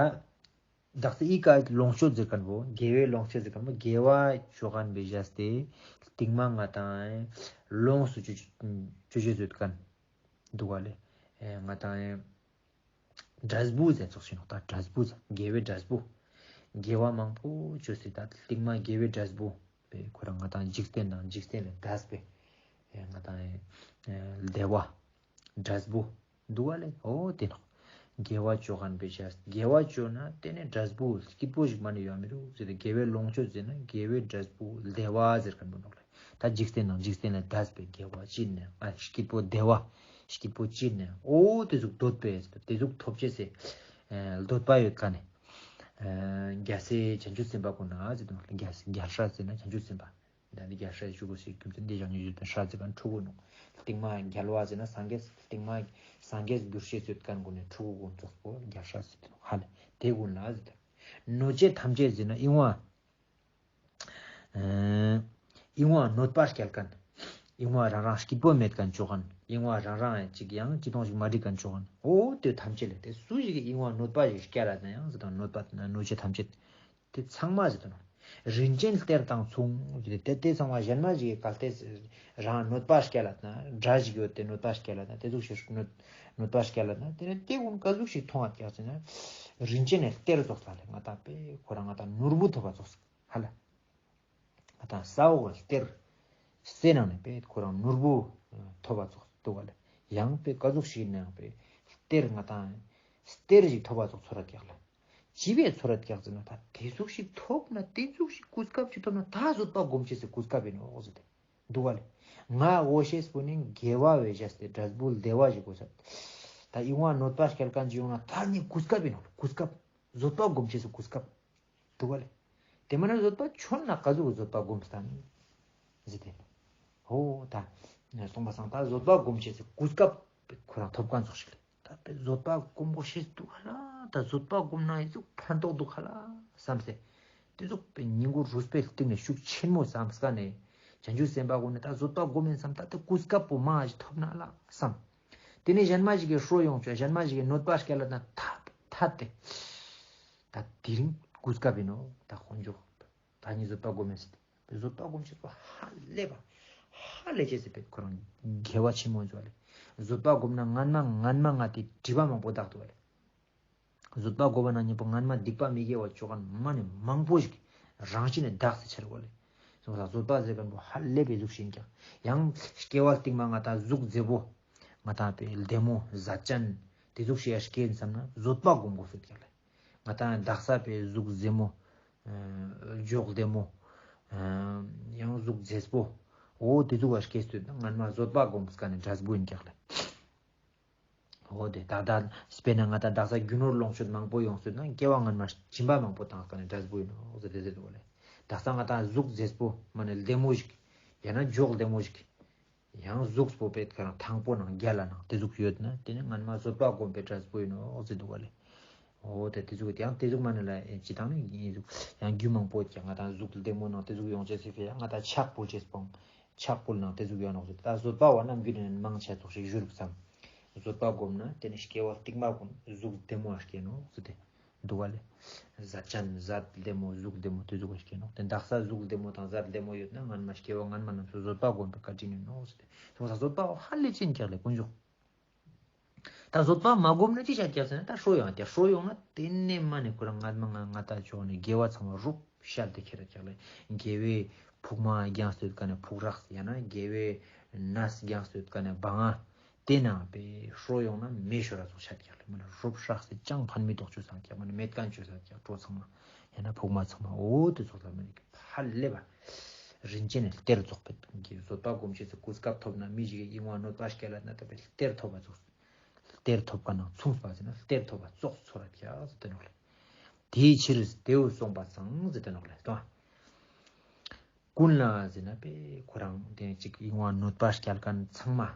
བདག་ཏུ་ཨི་ཀ་ལོངས་སྤྱོད་ཟེར་མཁན་པོ་དགེ་བའི་ལོངས་སྤྱོད་ཟེར་མཁན་པོ་དགེ་བ་ཅོ་མཁན་པེ་བཞག་སྟེ་སྟིང་མ་ང་དང་ལོངས་སུ་ཅོ་ཅོ་ཅོ་ཅོ་ཡོད་མཁན་འདུག་ག་ལེ། ཨེ་ང་དང་འབྲས་བུ་ཟེར་ཙོགས་ཤིག་ནོག། ད་འབྲས་བུ་ཟེར་དགེ་བའི་འབྲས་བུ། དགེ་བ་མང་པོ་ཅོས་ཏེ་ད་སྟིང་མ་དགེ་བའི་འབྲས་བུ་པེ་ཁོ་རང་ང་དང་འཇིག་རྟེན་དང་འཇིག་རྟེན་ལས་འདས་པའི་ཨེ་ང་དང་ཨེ་བདེ་བ། འབྲས་བུ་འདུག་ག་ལེ། འོ་དེ་ནོག། དགེ་བ་ཅོ་མཁན་པེ་བྱས། དགེ་བ་ཅོ་ན་དེ་ནི་འབྲས་བུ་སྐྱིད་པོ་ཞིག་མ་ནེ་ཡོང་མི་རུག་ཟེར་ཏེ། དགེ་བའི་ལོངས་སྤྱོད་ཟེར་ན་དགེ་བའི་འབྲས་བུ་བདེ་བ་ཟེར་མཁན་པོ་ནོག་ལེ། ད་འཇིག་རྟེན་དང་འཇིག་རྟེན་ལས་འདས་པའི་དགེ་བ་ཅི་ནེ་ཨ་སྐྱིད་པོ་བདེ་བ་སྐྱིད་པོ་ཅི་ནེ་འོ་དེ་ཟུག་འདོད་པེ་དེ་ཟུག་ཐོབ་ཅེས་སི་ཨེ་འདོད་པ་ཡོད་མཁན་ནི་ཨེ་རྒྱལ་སྲས་བྱང་ཆུབ་སེམས་དཔའ་ཀུན་ལ་ཟེར་དོ་ནོག་ལེ། རྒྱལ་སྲས་རྒྱལ་སྲས་ཟེར་ན་བྱང་ཆུབ་སེམས་དཔའ། ད་ནི་རྒྱལ་སྲས་ཞུ་དགོས་སི་རྒྱུ་མཚན་འདི་ཡང་ཡོད་པའི་སྲས་ཟེར་མཁན་ཕྲུ་གུ་ནོག། སྟིང་མ་རྒྱལ་བ་ཟེར་ན་སངས་རྒྱས། སྟིང་མ་སངས་རྒྱས་འགྱུར་ཤེས་ཡོད་མཁན་ཀུན་ནི་ཕྲུ་གུ་ཀུན་ཙོགས་པོ་རྒྱལ་སྲས་ཟེར་དོ་ནོག་ཧ་ལེ། དེ་ཀུན་ལ་ཟེར་དོ། གནོད་བྱེད་ཐམས་ཅད་ཟེར་ན་ཨིན་བ། ཨིན་བ་གནོད་པ་སྐྱེལ་མཁན། ཨིན་བ་རང་རང་སྐྱིད་པོ་མེད་མཁན་ཅོ་མཁན། ཨིན་བ་རང་རང་ཅིག་ཡང་ཅི་དོང་ཞིག་མ་འགྲིག་མཁན་ཅོ་མཁན། འོ་དེ་ཐམས་ཅད་ལས་དེ་སུ་ཞིག་གི་ཨིན་བ་གནོད་པ་ཞིག་སྐྱེལ་ལ་ན་ཡང་ཟེར་དོ་གནོད་པ་གནོད་བྱེད་ཐམས་ཅད། དེ་ཚང་མ་ཟེར་དོ་ནོག། རིན་ཆེན་གཏེར་དང་མཚུངས་ཟེར་ཏེ་དེ་ཚང་མ་གཞན་མ་ཞིག་གི་གལ་ཏེ་རང་གནོད་པ་སྐྱེལ་ལ་ན་དགྲ་ཞིག་ཡོད་དེ་གནོད་པ་སྐྱེལ་ལ་ན་དེ་ཟུག་ཞིག་གནོད་གནོད་པ་སྐྱེལ་ལ་ན་དེ་ནི་དེ་ཀུན་ག་ཟུག་ཞིག་མཐོང་བ་ཀྱག་ཟེར་ན། རིན་ཆེན་ནི་གཏེར་ཙོགས་ལ་ལེ་ང་དང་པེ་ཁོ་རང་ང་དང་ནོར་བུ་ཐོབ་པ་ཙོགས་ཧ་ལ། ང་དང་ས་འོག་གི་གཏེར། སའི་ནང་ནེ་པེ་ཁོ་རང་ནོར་བུ་ཐོབ་པ་ཙོགས་འདུག་ག་ལེ། ཡང་པེ་ག་ཟུག་ཞིག་ནའང་པེ་གཏེར་ང་དང་གཏེར་ཞིག་ཐོབ་པ་ཙོགས་ཚོར་ར་ཀྱག་ལེ། ཅི་བས་ཚོར་ར་ཀྱག་ཟེར་ན་ད་དེ་ཟུག་ཞིག་ཐོབ་ན་དེ་ཟུག་ཞིག་གོ་སྐབས་ཅིག་ཐོབ་ན་ད་བཟོད་པ་སྒོམ་ཅེས་སི་གོ་སྐབས་ཨིན་ནོག་ཟེར་ཏེ་འདུག་ག་ལེ། ང་འོ་ཤེས་པོ་ནི་དགེ་བ་བས་བྱས་ཏེ་འབྲས་བུ་བདེ་བ་ཞིག་དགོས་ས། ད་ཨིན་བ་གནོད་པ་སྐྱེལ་མཁན་ཅིག་ཡོང་ན་ད་ནི་གོ་སྐབས་ཨིན་ནོག་གོ་སྐབས། བཟོད་པ་སྒོམ་ཅེས་སི་གོ་སྐབས། འདུག་ག་ལེ། དེ་མ་ན་བཟོད་པ་ཆོད་ན་ག་ཟུག་བཟོད་པ་སྒོམ་སྟངས་ཟེར་ཏེ། ཧོ་ད་སོང་པ་སང་ད་བཟོད་པ་སྒོམ་ཅེས་སི་གོ་སྐབས་ཁོ་རང་ཐོབ་མཁན་ཙོགས་ཤིག་ལེ། ད་པེ་བཟོད་པ་སྒོམ་དགོས་ཤེས་འདུག་ག་ལེ། ད་བཟོད་པ་སྒོམ་ན་ཨི་ཟུག་ཕན་ཐོགས་འདུག་ག་ལེ་བསམ་སྟེ། དེ་ཟུག་པེ་ཉིན་གུང་རུས་པའི་གཏིང་ནེ་ཤུགས་ཆེན་མོ་བསམ་ས་ནེ་བྱང་ཆུབ་སེམས་དཔའ་ཀུན་ནི་ད་བཟོད་པ་སྒོམ་ཨིན་བསམ་ད་དེ་གོ་སྐབས་པོ་མ་ཞིག་ཐོབ་ན་ལེ་བསམ། དེ་ནེ་གཞན་མ་ཞིག་གི་ཧྲོ་ཡོང་ཆོག་གཞན་མ་ཞིག་གི་གནོད་པ་སྐྱེལ་ལ་ན་ཐད་ཐད་དེ། ད་དེ་རིང་གོ་སྐབས་ཨིན་ནོག་ད་དཀོན་མཆོག། ད་ནི་བཟོད་པ་སྒོམ་ཨིན་ཟེར་ཏེ། བཟོད་པ་སྒོམ་ཅེས་པོ་ཧ་ལས་པ། ཧ་ལས་ཅེས་ཟེར་པེ་ཁོ་རང་དགེ་བ་ཆེན་མོ་ཨིན་ཟེར་བ་ལེ། བཟོད་པ་སྒོམ་ན་སྔན་མ་སྔན་མ་ང་དང་སྒྲིབ་པ་མང་པོ་དག་འདུག་བ་ལེ། བཟོད་པ་སྒོམ་པ་ན་ཉམ་པོ་སྔན་མ་སྡིག་པ་མི་དགེ་བ་ཅོ་མཁན་མ་ནེ་མང་པོ་ཞིག་རང་བཞིན་ནེ་དག་སེ་ཆ་རུག་བ་ལེ། སོང་ཙང་བཟོད་པ་ཟེར་མཁན་པོ་ཧ་ལས་པའི་གཟུགས་ཤིག་ཨིན་ཀྱག། ཡང་སྐྱེ་བ་སྟིང་མ་ང་དང་གཟུགས་མཛེས་པོ། ང་དང་པེ་ལྡེ་མོ་བཟའ་ཅན་དེ་ཟུག་ཤིག་ཡ་སྐྱེ་ཨིན་བསམ་ན་བཟོད་པ་སྒོམ་དགོས་ཤེས་ཀྱག་ལེ། ང་དང་དག་ས་པེ་གཟུགས་མཛེས་མོ། ཨ་འཇོག་ལྡེ་མོ། ཨ་ཡང་གཟུགས་མཛེས་པོ། འོ་དེ་ཟུག་བ་སྐྱེས་སྟོད་ན་སྔན་མ་བཟོད་པ་སྒོམ་མཁན་ནི་འབྲས་བུ་ཨིན་ཀྱག་ལེ། འོ་དེ་ད་ལྟ་དཔེར་ན་ང་དང་དག་ས་རྒྱུ་ནོར་ལོངས་སྤྱོད་མང་པོ་ཡོང་སྟོད་ན་སྐྱེ་བ་སྔན་མ་སྦྱིན་པ་མང་པོ་བཏང་མཁན་ནི་འབྲས་བུ་ཨིན་ནོག་ཟེར་ཏེ་ཟེར་འདུག་ལེ། དག་ས་ང་དང་གཟུགས་མཛེས་པོ་མ་ནེ་ལྡེ་མོ་ཞིག། ཡང་ན་འཇོག་ལྡེ་མོ་ཞིག། ཡང་གཟུགས་པོ་པེ་ཁ་རང་ཐང་པོ་ནང་རྒྱལ་ལ་ནང་དེ་ཟུག་ཡོད་ན་དེ་ནི་སྔན་མ་བཟོད་པ་སྒོམ་པའི་འབྲས་བུ་ཨིན་ནོག་ཟེར་འདུག་བ་ལེ། འོ་དེ་དེ་ཟུག་ཡང་དེ་ཟུག་མ་ནི་ལ་ཅི་དང་ནི་ཡིན་ཟུག་ཡང་རྒྱུ་མང་པོ་ཀྱང་ང་དང་གཟུགས་བདེ་མོ་ནང་དེ་ཟུག་ཡོང་ཅེས་སི་ཕི་ཡང་ང་དང་ཕྱག་ཕུལ་ཅེས་སྤོང་། ཕྱག་ཕུལ་ནང་དེ་ཟུག་ཡོང་ནོག་ཟེར། ད་བཟོད་པ་བ་ནམ་རྒྱུན་ནས་མང་ཆེ་ཚོགས་ཤིག་བཞུར་བསམ། བཟོད་པ་སྒོམ་ན་དེ་ནི་སྐྱེ་བ་རྟིང་མ་ཀུན་གཟུགས་བདེ་མོ་ཨ་སྐྱེ་ནོག་ཟེར་ཏེ། འདུག་ག་ལེ། བཟའ་ཅན་བཟའ་བདེ་མོ་གཟུགས་བདེ་མོ་དེ་ཟུག་ག་སྐྱེ་ནོག་དེ་དག་ས་གཟུགས་བདེ་མོ་དང་བཟའ་བདེ་མོ་ཡོད་ན་སྔན་མ་སྐྱེ་བ་སྔན་མ་རྣམས་སུ་བཟོད་པ་སྒོམ་པའི་བཀའ་དྲིན་ཡིན་ནོག་ཟེར་ཏེ། སོང་ཙང་བཟོད་པ་ཧ་ལས་ཅན་ཀྱག་ལེ་དཀོན་མཆོག་ད་བཟོད་པ་མ་སྒོམ་ན་ཅི་ཆ་ཀྱག་ཟེར་ན་ད་ཧྲོ་ཡོང་ཀྱག་ཧྲོ་ཡོང་ན་དེ་ནས་མ་ནས་ཁོ་རང་ང་མ་ང་ང་ད་ཅོག་ནས་དགེ་བ་ཚང་མ་རུབ་ཤལ་ཏེ་ཁྱེར་ཀྱག་ལེ། དགེ་བའི་ཕུག་མ་རྒྱངས་སྟོད་ཀ་ནས་ཕུག་རགས་ཡང་ན་དགེ་བའི་ནས་རྒྱངས་སྟོད་ཀ་ནས་བང་ང་དེ་ནང་པའི་ཧྲོ་ཡོང་ན་མེ་ཤོར་ར་ཚོགས་ཆ་ཀྱག་ལེ། མ་ནས་རུབ་ཧྲགས་སེ་ཅང་ཕན་མི་ཐོགས་ཆོས་ས་ཀྱག་མ་ནས་མེད་ཀན་ཆོས་ས་ཀྱག་ཀྲོ་ཚང་མ་ཡང་ན་ཕུག་མ་ཚང་མ་འོ་དེ་ཚོགས་ལ་མ་ནས་ཧ་ལས་པ། རིན་ཆེན་ནི་གཏེར་རྫོགས་པའི་གི་བཟོད་པ་སྒོམ་ཅེས་སི་གོ་སྐབས་ཐོབ་ན་མི་ཞིག་གི་ཡིད་དབང་གནོད་པ་སྐྱེལ་ལ་ན་ད་པའི་གཏེར་ཐོབ་པ་ཚོགས། གཏེར་ཐོབ་པ་ནང་མཚུངས་པ་ཟེར་ན་གཏེར་ཐོབ་པ་ཙོགས་ཚོར་ར་ཀྱག་ཟེར་ཏེ་ནོག་ལེ། དེའི་ཕྱིར་དེའུ་གསུངས་པ་ཚང་ཟེར་ཏེ་ནོག་ལེ། ཏོ། ཀུན་ལ་ཟེར་ན་པའི་ཁོ་རང་དེ་ཅིག་ཡིད་དབང་གནོད་པ་སྐྱེལ་མཁན་ཚང་མ།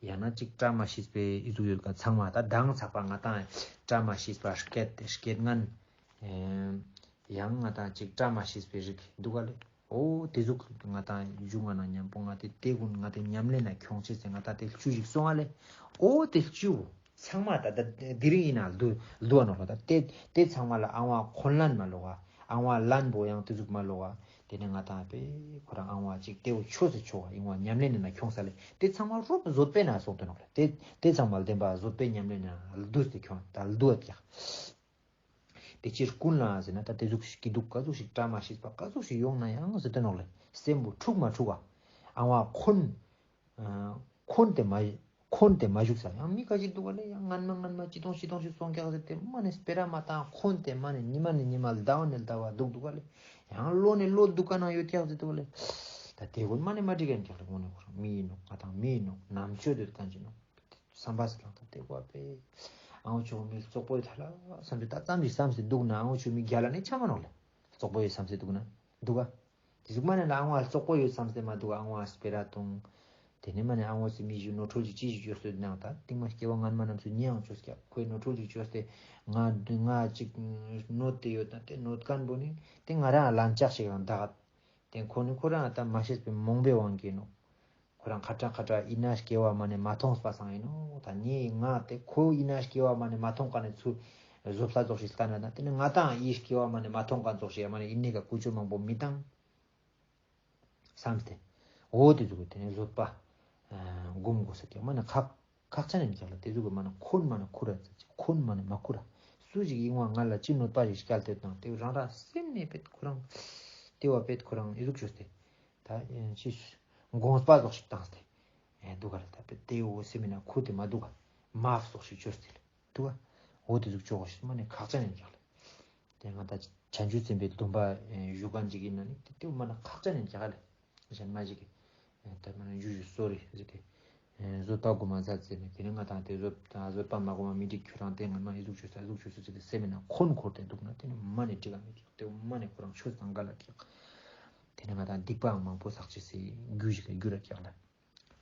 ཡང་ན་ཅིག་བཀྲ་མ་ཤིས་པའི་ཨི་ཟུག་ཡོད་ཀ་ཚང་མ་ད་མདང་ཚག་པ་ང་དང་བཀྲ་མ་ཤིས་པ་སྐད་སྐད་ངན། ཡང་ང་དང་ཅིག་བཀྲ་མ་ཤིས་པའི་རིགས་འདུག་ག་ལེ། འོ་དེ་ཟུག་ང་དང་རྒྱུ་ང་ན་མཉམ་པོ་ང་དེ་དེ་ཀུན་ང་དེ་ཉམས་ལེན་ན་ཁྱོང་ཅེས་ཟེར་ང་དང་དེ་བཅུ་ཞིག་སོང་ང་ལེ། འོ་དེ་བཅུ་ཚང་མ་ད་ད་དེ་རིང་ཡིན་ན་ལྡུ་ལྡུ་བ་ནོག་ལོ། ད་དེ་དེ་ཚང་མ་ལ་ཨང་བ་འཁོན་ལན་མ་ལོག་ག་ཨང་བ་ལན་པོ་ཡང་དེ་ཟུག་མ་ལོག་ག་དེ་ནས་ང་དང་པའི་ཁོ་རང་ཨང་བ་ཅིག་དེའུ་ཆོས་སུ་ཆོག་ག་ཨིན་བ་ཉམས་ལེན་ན་ཁྱོང་ས་ལེ། དེ་ཚང་མ་རོབ་བཟོད་པའི་ན་སོང་དོན་ནོག་ལེ། དེ་དེ་ཚང་མ་བདེན་པ་བཟོད་པའི་ཉམས་ལེན་ན་ལྡུས་ཏེ་ཁྱོང་ད་ལྡུ་བ་ཀྱག་དེ་ཕྱིར་ཀུན་ལ་ཟེར་ན་ད་དེ་ཟུག་ཞིག་གི་འདུག་ག་ཟུག་ཞིག་བཀྲ་མ་ཤིས་པ་ག་ཟུག་ཞིག་ཡོང་ན་ཡང་ཟེར་དོན་ནོག་ལེ། སེམས་པོ་འཁྲུག་མ་འཁྲུག་ག་ཨང་བ་འཁོན་འཁོན་ཏེ་མ་འཁོན་ཏེ་མ་བཞུགས་ས་ཡང་མི་ག་ཞིག་འདུག་ག་ལེ། ཡང་སྔན་མ་སྔན་མ་ཅི་ཏོང་ཅི་ཏོང་ཞིག་སོང་ཀྱག་ཟེར་ཏེ་མ་ནས་སྤེ་ར་མ་བཏང་འཁོན་ཏེ་མ་ནས་ཉི་མ་ནས་ཉི་མ་ཟླ་བ་ནས་ཟླ་བ་འདུག་འདུག་ག་ལེ། ཡང་ལོ་ནས་ལོ་འདུག་ག་ན་ཡོད་ཀྱག་ཟེར་འདུག་ག་ལེ། ད་དེ་ཀུན་མ་ནས་མ་འགྲིག་ག་ཡིན་ཀྱག་ལེ། དངོས་གནས་ཁོ་རང་མི་ཡིན་ནོག་ང་དང་མི་ཡིན་ནོག་ནམ་ཆོས་དེ་བཏང་ཅི་ནོག་བསམ་པ་སེ་ལང་ད་དེ་ཀོ་པེ། ཨང་ཆོ་མི་བཙོག་པོ་ཡོད་ཐ་ལ་བསམ་སེ་ད་ཙམ་ཞིག་བསམ་སེ་འདུག་ན་ཨང་ཆོ་མི་རྒྱ་ལ་ནི་ཆ་མ་ནོག་ལེ། བཙོག་པོ་ཡོད་བསམ་སེ་འདུག་ན་འདུག་ག་དེ་ཟུག་མ་ནི་ལ་ཨང་བ་བཙོག་པོ་ཡོད་བསམ་སེ་མ་འདུག་ཨང་བ་སྤེ་ར་གཏོང་། དེ་ནི་མ་ནི་ཨང་བ་སེ་མི་ཞིག་ནོར་འཁྲུལ་ཞིག་ཅི་ཞིག་བཅོས་སེ་ནང་ད་རྟིང་མ་སྐྱེ་བ་སྔན་མ་རྣམས་སུ་ཉེ་ཡང་བཅོས་ཀྱག་ཁོས་ནོར་འཁྲུལ་ཞིག་བཅོས་ཏེ་ང་ང་ཅིག་ནོར་ཏེ་ཡོད་ན་དེ་ནོར་མཁན་པོ་ནི་དེ་ང་རང་ལན་ཆགས་ཤིག་རང་ད་ག་དེ་ཁོ་ནི་ཁོ་རང་ད་མ་ཤེས་པའི་རྨོངས་པའི་དབང་གིས་ནོག་ཁོ་རང་ཁ་ཏྲ་ཁ་ཏྲ་ཨི་ན་སྐྱེ་བ་མ་ནས་མ་མཐོང་པ་སང་ཡིན་ནོག་ད་ངས་ང་དེ་ཁོ་ཨི་ན་སྐྱེ་བ་མ་ནས་མ་མཐོང་མཁན་ནི་ཚུལ་བཟོ་ས་ཙོགས་ཤིག་ལྟ་ན་ད་དེ་ནི་ང་དང་ཨི་སྐྱེ་བ་མ་ནས་མ་མཐོང་མཁན་ཙོགས་ཤིག་ཡ་མ་ནས་ཨི་ནི་ག་ཀུ་ཅོ་མང་པོ་མི་བཏང་བསམ་སྟེ། འོ་དེ་ཟུག་དེ་ནི་བཟོད་པ་སྒོམ་དགོས་ས་ཀྱང་མ་ནས་ཁག་ཁག་ཅན་ཡིན་ཀྱག་ལ། དེ་ཟུག་གི་མ་ནས་འཁོན་མ་ནས་འཁུར་ར་ཙམ་ཅིག་འཁོན་མ་ནས་མ་འཁུར་ར། སུ་ཞིག་ཡིན་བ་ང་ལ་ཅི་གནོད་པ་ཞིག་སྐྱལ་ཏེ་དང་དེ་རང་རང་སེམས་ནས་པེད་ཁོ་རང་དེ་བ་པེད་ཁོ་རང་ཨི་ཟུག་བཅོས་ཏེ། ད་ཅི་དགོངས་པ་ཙོགས་ཤིག་བཏང་སྟེ། ཨེ་འདུག་ག་ལེ། ད་པེ་དེ་འོ་སེམས་ན་ཁུ་དེ་མ་འདུག་ག་མ་ཙོགས་ཤིག་བཅོས་ཏེ་ལེ། འདུག་ག་འོ་དེ་ཟུག་བཅོ་དགོས་ཤིག་མ་ནི་ཁག་ཅན་ཡིན་ཀྱག་ལེ། དེ་ང་ད་བྱང་ཆུབ་སེམས་དཔའི་སྡོམ་པ་ཞུ་མཁན་ཅིག་ཡིན་ན་ནི་དེ་དེ་མ་ནི་ཁག་ཅན་ཡིན་ཀྱག་ལེ། གཞན་མ་ཞིག་གི་ད་མ་ནི་ཞུ་ཞུ་སོ་རི་ཟེར་ཏེ། བཟོད་པ་སྒོམ་མ་ཟད་ཟེར་ནས་དེ་ནི་ང་དང་དེ་བཟོད་བཟོད་པ་མ་སྒོམ་མ་མི་འགྲིག་ཁྱོད་རང་དེ་ང་མ་ཨི་ཟུག་བཅོས་ས་ཨི་ཟུག་བཅོས་ས་ཟེར་ཏེ་སེམས་ན་འཁོན་འཁོར་ཏེ་འདུག་ན་དེ་ནི་མ་ནི་འགྲིག་ག་མི་འགྲིག་དེ་མ་ནི་ཁོ་རང་ཆོས་དང་འགལ་ལ་འགྲིག་དེ་ནི་ང་དང་སྡིག་པའང་མང་པོ་བསགས་ཅེས་སི་རྒྱུ་ཞིག་ག་འགྱུར་ར་འགྱུར་ལ།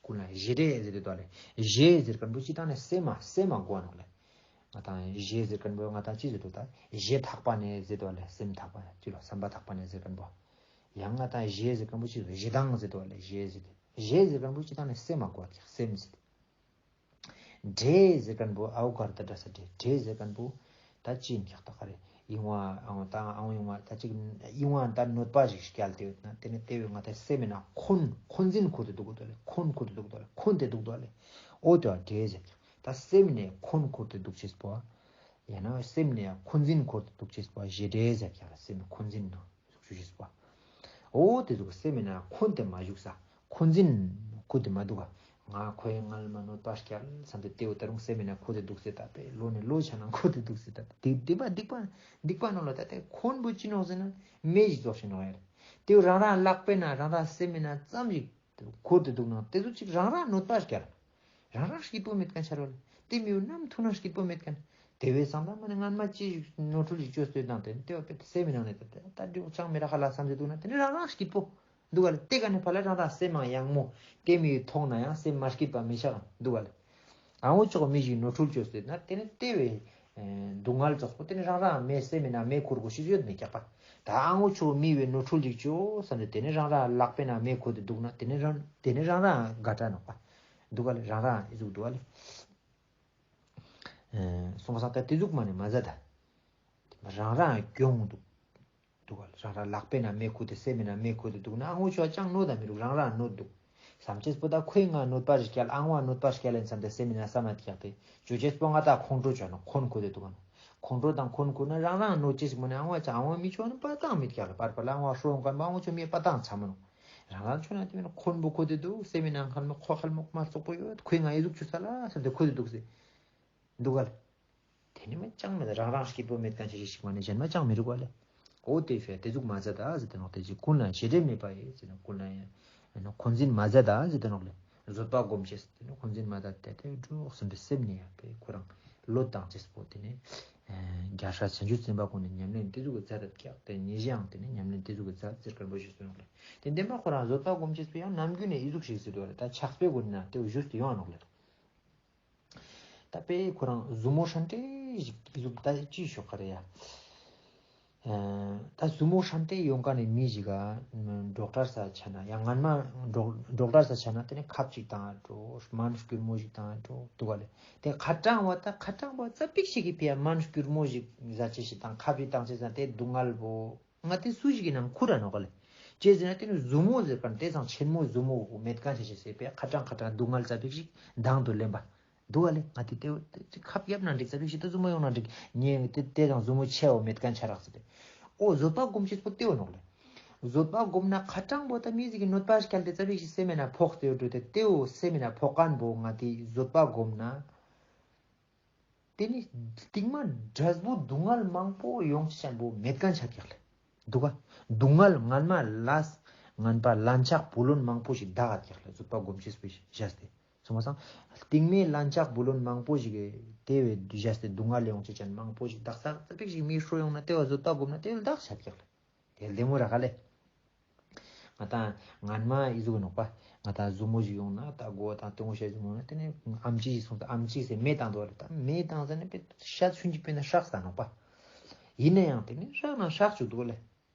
ཀུན་ལ་བཞེད་འདྲེ་ཟེར་ཏེ་འདུག་ལེ། བཞེད་ཟེར་མཁན་པོ་ཅི་དང་ནི་སེམས་མ་སེམས་མ་གོ་ནོག་ལེ། ང་དང་བཞེད་ཟེར་མཁན་པོ་ང་དང་ཅི་ཟེར་འདུག་ད་བཞེད་ཐག་པ་ནས་ཟེར་འདུག་ལེ། སེམས་ཐག་པ་ཅི་ལོ་བསམ་པ་ཐག་པ་ནས་ཟེར་མཁན་པོ། ཡང་ང་དང་བཞེད་ཟེར་མཁན་པོ་ཅི་ཟེར་བཞེད་དང་ཟེར་འདུག་ལེ། བཞེད་ཟེར་ཏེ་བཞེད་ཟེར་མཁན་པོ་ཅི་དང་ནི་སེམས་མ་གོ་ཀྱག་སེམས་ཟེར་ཏེ། འདྲེ་ཟེར་མཁན་པོ་ཨའུ་གར་ད་འདྲ་ས་འདྲེ་འདྲེ་ཟེར་མཁན་པོ་ད་ཅི་ཡིན་ཀྱག་ད་ག་རེ་ཡིན་བ་ཨའུ་ད་ཨའུ་ཡིན་བ་ད་ཅིག་ཡིན་བ་ད་གནོད་པ་ཞིག་སྐྱལ་ཏེ་ཡོད་ན་དེ་ནི་དེ་བས་ང་ད་སེམས་མེད་ན་འཁོན་འཁོན་འཛིན་འཁུར་ཏེ་འདུག་གོ་ལེ། འཁོན་འཁུར་ཏེ་འདུག་གོ་ལེ། འཁོན་ཏེ་འདུག་གོ་ལེ། ཨོ་དེ་བ་འདྲེ་ཟེར་ཀྱག་ད་སེམས་ནས་འཁོན་འཁུར་ཏེ་འདུག་ཅེས་པོ། ཡང་ན་སེམས་ནས་འཁོན་འཛིན་འཁུར་ཏེ་འདུག་ཅེས་པོ་བཞེད་འདྲེ་ཟེར་ཀྱག་ལ་སེམས་འཁོན་འཛིན་ནོ་ཟུག་ཅེས་པོ། འོ་དེ་ཟུག་སེམས་ན་འཁོན་ཏེ་མ་བཞུགས་ས། འཁོན་འཛིན་འཁུར་ཏེ་མ་འདུག་ག་ང་ཁོའི་ངལ་མ་གནོད་པ་སྐྱལ་བསམ་སྟེ་དེ་འོ་ད་རུང་སེམས་ན་འཁོན་ཏེ་འདུག་ཟེར་ད་པེ་ལོ་ནས་ལོ་ཆ་ན་འཁོན་ཏེ་འདུག་ཟེར་ད་དེ་སྡིག་པ་སྡིག་པ་སྡིག་པ་ནོ་ལ་ད་དེ་འཁོན་པོ་ཅི་ནོག་ཟེར་ན་མེ་ཞིག་ཙོགས་ཤིག་ནོག་ཡ་རེ། དེ་རང་རང་ལག་པེ་ན་རང་རང་སེམས་ན་ཙམ་ཞིག་འཁོན་ཏེ་འདུག་ན་དེ་ཚོ་ཅིག་རང་རང་གནོད་པ་སྐྱལ། རང་རང་སྐྱིད་པོ་མེད་མཁན་ཆ་རོ་ལ། དེ་མི་ཡུལ་ནམ་ཐུག་ན་སྐྱིད་པོ་མེད་མཁན། དེ་བས་བསམ་ད་མ་ནི་སྔན་མ་ཅི་ཞིག་ནོར་འཁྲུལ་ཞིག་བཅོས་ཏེ་དང་དེ་ནི་དེ་བ་པེ་སེམས་ནང་ནས་ད་ད་འགྲིག་ཅང་མི་རག་ཧ་ལ་བསམ་སྟེ་འདུག་ན་དེ་ནི་རང་རང་སྐྱིད་པོ་འདུག་ག་ལེ། དེ་ག་ནས་ཕ་ལ་རང་རང་སེམས་མང་ཡང་མོ་དེ་མི་ཡུལ་མཐོང་ན་ཡང་སེམས་མ་སྐྱིད་པ་མི་ཆགས་འདུག་ག་ལེ། ཨ་འོ་ཅོག་མི་ཞིག་ནོར་འཁྲུལ་བཅོས་ཏེ་ན་དེ་ནི་དེ་བས་ སྡུག་བསྔལ་ཙོགས་པོ་དེ་ནི་རང་རང་མེ་སེམས་མེད་ན་མེ་ཁུར་དགོས་ཤེས་ཡོད་མེད་ཀྱག་པ། ད་ཨ་ངོ་ཆོ་མི་བའི་ནོར་འཁྲུལ་ཅིག་ཅོ་བསམ་སྟེ་དེ་ནི་རང་རང་ལག་པའི་ནང་མེ་ཁུར་ཏེ་འདུག་ན་དེ་ནི་རང་དེ་ནི་རང་རང་དགའ་དྲགས་ནོག་པ། འདུག་ག་ལེ། རང་རང་ཨི་ཟུག་འདུག་ག་ལེ། སོང་བ་སང་ད་དེ་ཟུག་མ་ནི་མ་ཟད་ད། རང་རང་གྱོང་འདུག་འདུག་ག་ལེ། རང་རང་ལག་པའི་ནང་མེ་ཁུར་ཏེ་སེམས་མེད་ན་མེ་ཁུར་ཏེ་འདུག་ན་ཨ་ངོ་ཆོ་ཅང་གནོད་ད་མི་རུག་རང་རང་གནོད་འདུག་བསམ་ཅེས་པོ་ད་ཁོའི་ང་གནོད་པ་རེ་སྐྱལ་ཨ་ངོ་གནོད་པ་སྐྱལ་ལེན་བསམ་སྟེ་སེམས་མེད་ན་བསམ་ན་ཀྱག་སྟེ་ཅོ་ཅེས་པོ་ང་ད་ཁོང་ཁྲོ་ཅོ་ནོག་ཁོན་ཁུར་ཏེ་འདུག་ག་ནོག་ཁོང་ཁྲོ་དང་ཁོན་ཁུར་ན་རང་རང་གནོད་ཅེས་ཞིག་མ་ནི་ཨ་ངོ་ཅང་ཨ་ངོ་མི་ཆོ་ནི་པ་ཏང་མེད་ཀྱག་ལེ། པར་པར་ལ་ཨ་ངོ་ཧྲོ་ཡོང་མཁན་པ་ཨ་ངོ་ཆོ་མི་པ་ཏང་ཆ་མ་ནོག་རང་རང་ཆོ་ན་དེ་མིན་ཁོན་པོ་ཁུར་ཏེ་འདུག་སེམས་མེད་ན་ཁན་མོ་ཁོ་ཁལ་མོ་མ་རྩོག་པོ་ཡོད་ཁོའི་ང་ཨི་ཟུག་ཆུ་ས་ལ་ཟེར་ཏེ་ཁུར་ཏེ་འདུག་སེ། འདུག་ག་ལེ། དེ་ནི་མ་ཅང་མེད་རང་རང་སྐྱིད་པོ་མེད་མཁན་ཆ་ཞིག་ཞིག་མ་ནི་གཞན་མ་ཅང་མི་རུག་ག་ལེ། འོ་དེ་ཕྱིར་དེ་ཟུག་མ་ཟད་ད་ཟེར་ཏེ་ནོག་དེ་ཅིག་ཀུན་ལ་བྱེད་འབྲེལ་མེད་པ་ཡི་ཟེར་ན་ཀུན་ལ་ཡང་ཁོན་འཛིན་མ་ཟད་ད་ཟེར་ཏེ་ནོག་ལེ། བཟོད་པ་སྒོམ་ཅེས་དེ་ནི་ཁོན་འཛིན་མ་ཟད་དེ་དེ་འགྲོགས་སེམས་པའི་སེམས་ནི་ཡང་པའི་ཁོ་རང་བློ་བཏང་ཅེས་པོ་དེ་ནི་རྒྱལ་སྲས་བྱང་ཆུབ་སེམས་དཔའ་ཀུན་ནི་ཉམས་ལེན་དེ་ཟུག་གི་མཛད་དེ་ཀྱག་དེ་ཉེ་ཞའང་དེ་ནི་ཉམས་ལེན་དེ་ཟུག་གི་མཛད་ཟེར་མཁན་པོ་ཞིག་སོང་ལེ། དེ་འདེམས་པ་ཁོ་རང་བཟོད་པ་སྒོམ་ཅེས་པོ་ཡང་ནམ་རྒྱུན་ནས་ཨི་ཟུག་ཞིག་ཟེར་དུ་བ་ལེ། ད་ཆགས་པའི་སྒོ་ནས་དེ་བཞུགས་ཏེ་ཡོང་ནོག་ལེ། ད་པེ་ཁོ་རང་ཟུར་མོ་ཧྲན་ཏེ་ཞིག་ཟུག་ད་ཅི་ཤོག་ག་རེ་ཡ། ད་ཟུར་མོ་ཧྲན་ཏེ་ཡོང་མཁན་ནི་མི་ཞིག་ག་ཌོག་ཊར་ས་ཆ་ན་ཡང་ངན་མ་ཌོག་ཌོག་ཊར་ས་ཆ་ན་དེ་ནི་ཁབ་ཅིག་བཏང་འགྲོ་སྨན་སྐྱུར་མོ་ཞིག་བཏང་འགྲོ་འདུག་ག་ལེ། དེ་ཁ་གྲང་བ་ད་ཁ་གྲང་བ་ཙ་པིག་ཞིག་གི་ཕི་ཡ་སྨན་སྐྱུར་མོ་ཞིག་ཟ་ཅེས་ཞིག་དང་ཁབ་ཅིག་བཏང་ཅེས་ཟ་དེ་སྡུག་བསྔལ་བོ། ང་དེ་སུ་ཞིག་གི་ནང་ཁུར་ར་ནོག་ག་ལེ། ཅི་ཟེར་ན་དེ་ནི་ཟུར་མོ་ཟེར་མཁན་དེ་ཚང་ཆེན་མོ་ཟུར་མོ་མེད་མཁན་ཆ་ཆེ་ཟེར་པས་ཁ་གྲང་ཁ་གྲང་སྡུག་བསྔལ་ཙ་པིག་ཞིག་དང་དུ་ལེན་པ། འདུག་ག་ལེ། ང་དེ་དེ་ཁབ་བརྒྱབ་ན་འགྲིག་ཙ་པིག་ཞིག་ད་ཟུར་མོ་ཡོང་ན་འགྲིག་ཉེ་དེ་དེ་དང་ཟུར་མོ་ཆེ་བ་མེད་མཁན་ཆ་རག་ཟེར་ཏེ། ཨོ་བཟོད་པ་སྒོམ་ཅེས་པོ་དེ་བོ་ནོག་ལེ། བཟོད་པ་སྒོམ་ན་ཁ་གྲང་པོ་ད་མི་ཟིག་གི་གནོད་པ་སྐྱལ་ཏེ་ཙ་པིག་ཞིག་སེམས་མེད་ན་ཕོག་སྟེ་ཡོད་འགྲོ་དེ་དེ་བོ་སེམས་མེད་ན་ཕོག་མཁན་པོ་ང་དེ་བཟོད་པ་སྒོམ་ན། དེ་ནི་རྟིང་མ་འབྲས་བུ་སྡུག་བསྔལ་མང་པོ་ཡོང་ཅེས་པོ་མེད་མཁན་ཆ་ཀྱག་ལེ། འདུག་ག་སྡུག་བསྔལ་ངན་མ་ལས་ངན་པ་ལན་ཆགས་བུ་ལོན་མང་པོ་ཞིག་བདག་ག་ཀྱག་ལེ། བཟོད་པ་སྒོམ་ཅེས་པོ་བཞག་སྟེ། སོང་བ་སང་རྟིང་མའི་ལན་ཆགས་བུ་ལོན་མང་པོ་ཞིག་དེ་བས་བཞག་སྟེ་སྡུག་བསྔལ་ཡོང་ཅེས་ཅན་མང་པོ་ཞིག་བདག་ས་ཙ་པིག་ཞིག་མི་ཧྲོ་ཡོང་ན་དེ་བ་བཟོད་པ་སྒོམ་ན་དེ་བས་བདག་ཆ་ཀྱག་ལེ། དེ་ལྡེ་མོ་ར་ག་ལེ། ང་དང་ངན་མ་ཨི་ཟུག་ནོག་པ། ང་དང་ཟུར་མོ་ཞིག་ཡོང་ན་ད་མགོ་དང་ལྟོ་ངོ་ཤ་ཟུར་མོ་ན་དེ་ནས་ཨམ་ཆི་ཞིག་སོང་ཙང་ཨམ་ཆི་ཟེར་མེ་བཏང་འདུག་བ་ལེ། ད་མེ་བཏང་ཟེར་ནས་པེ་ཤ་ཆུན་ཅིག་པེ་ན་ཧྲག་ས་ནོག་པ། ཡིན་ན་ཡང་དེ་ནས་ཧྲག་ན་ཧྲག་བཅུག་འདུག་བ་ལེ།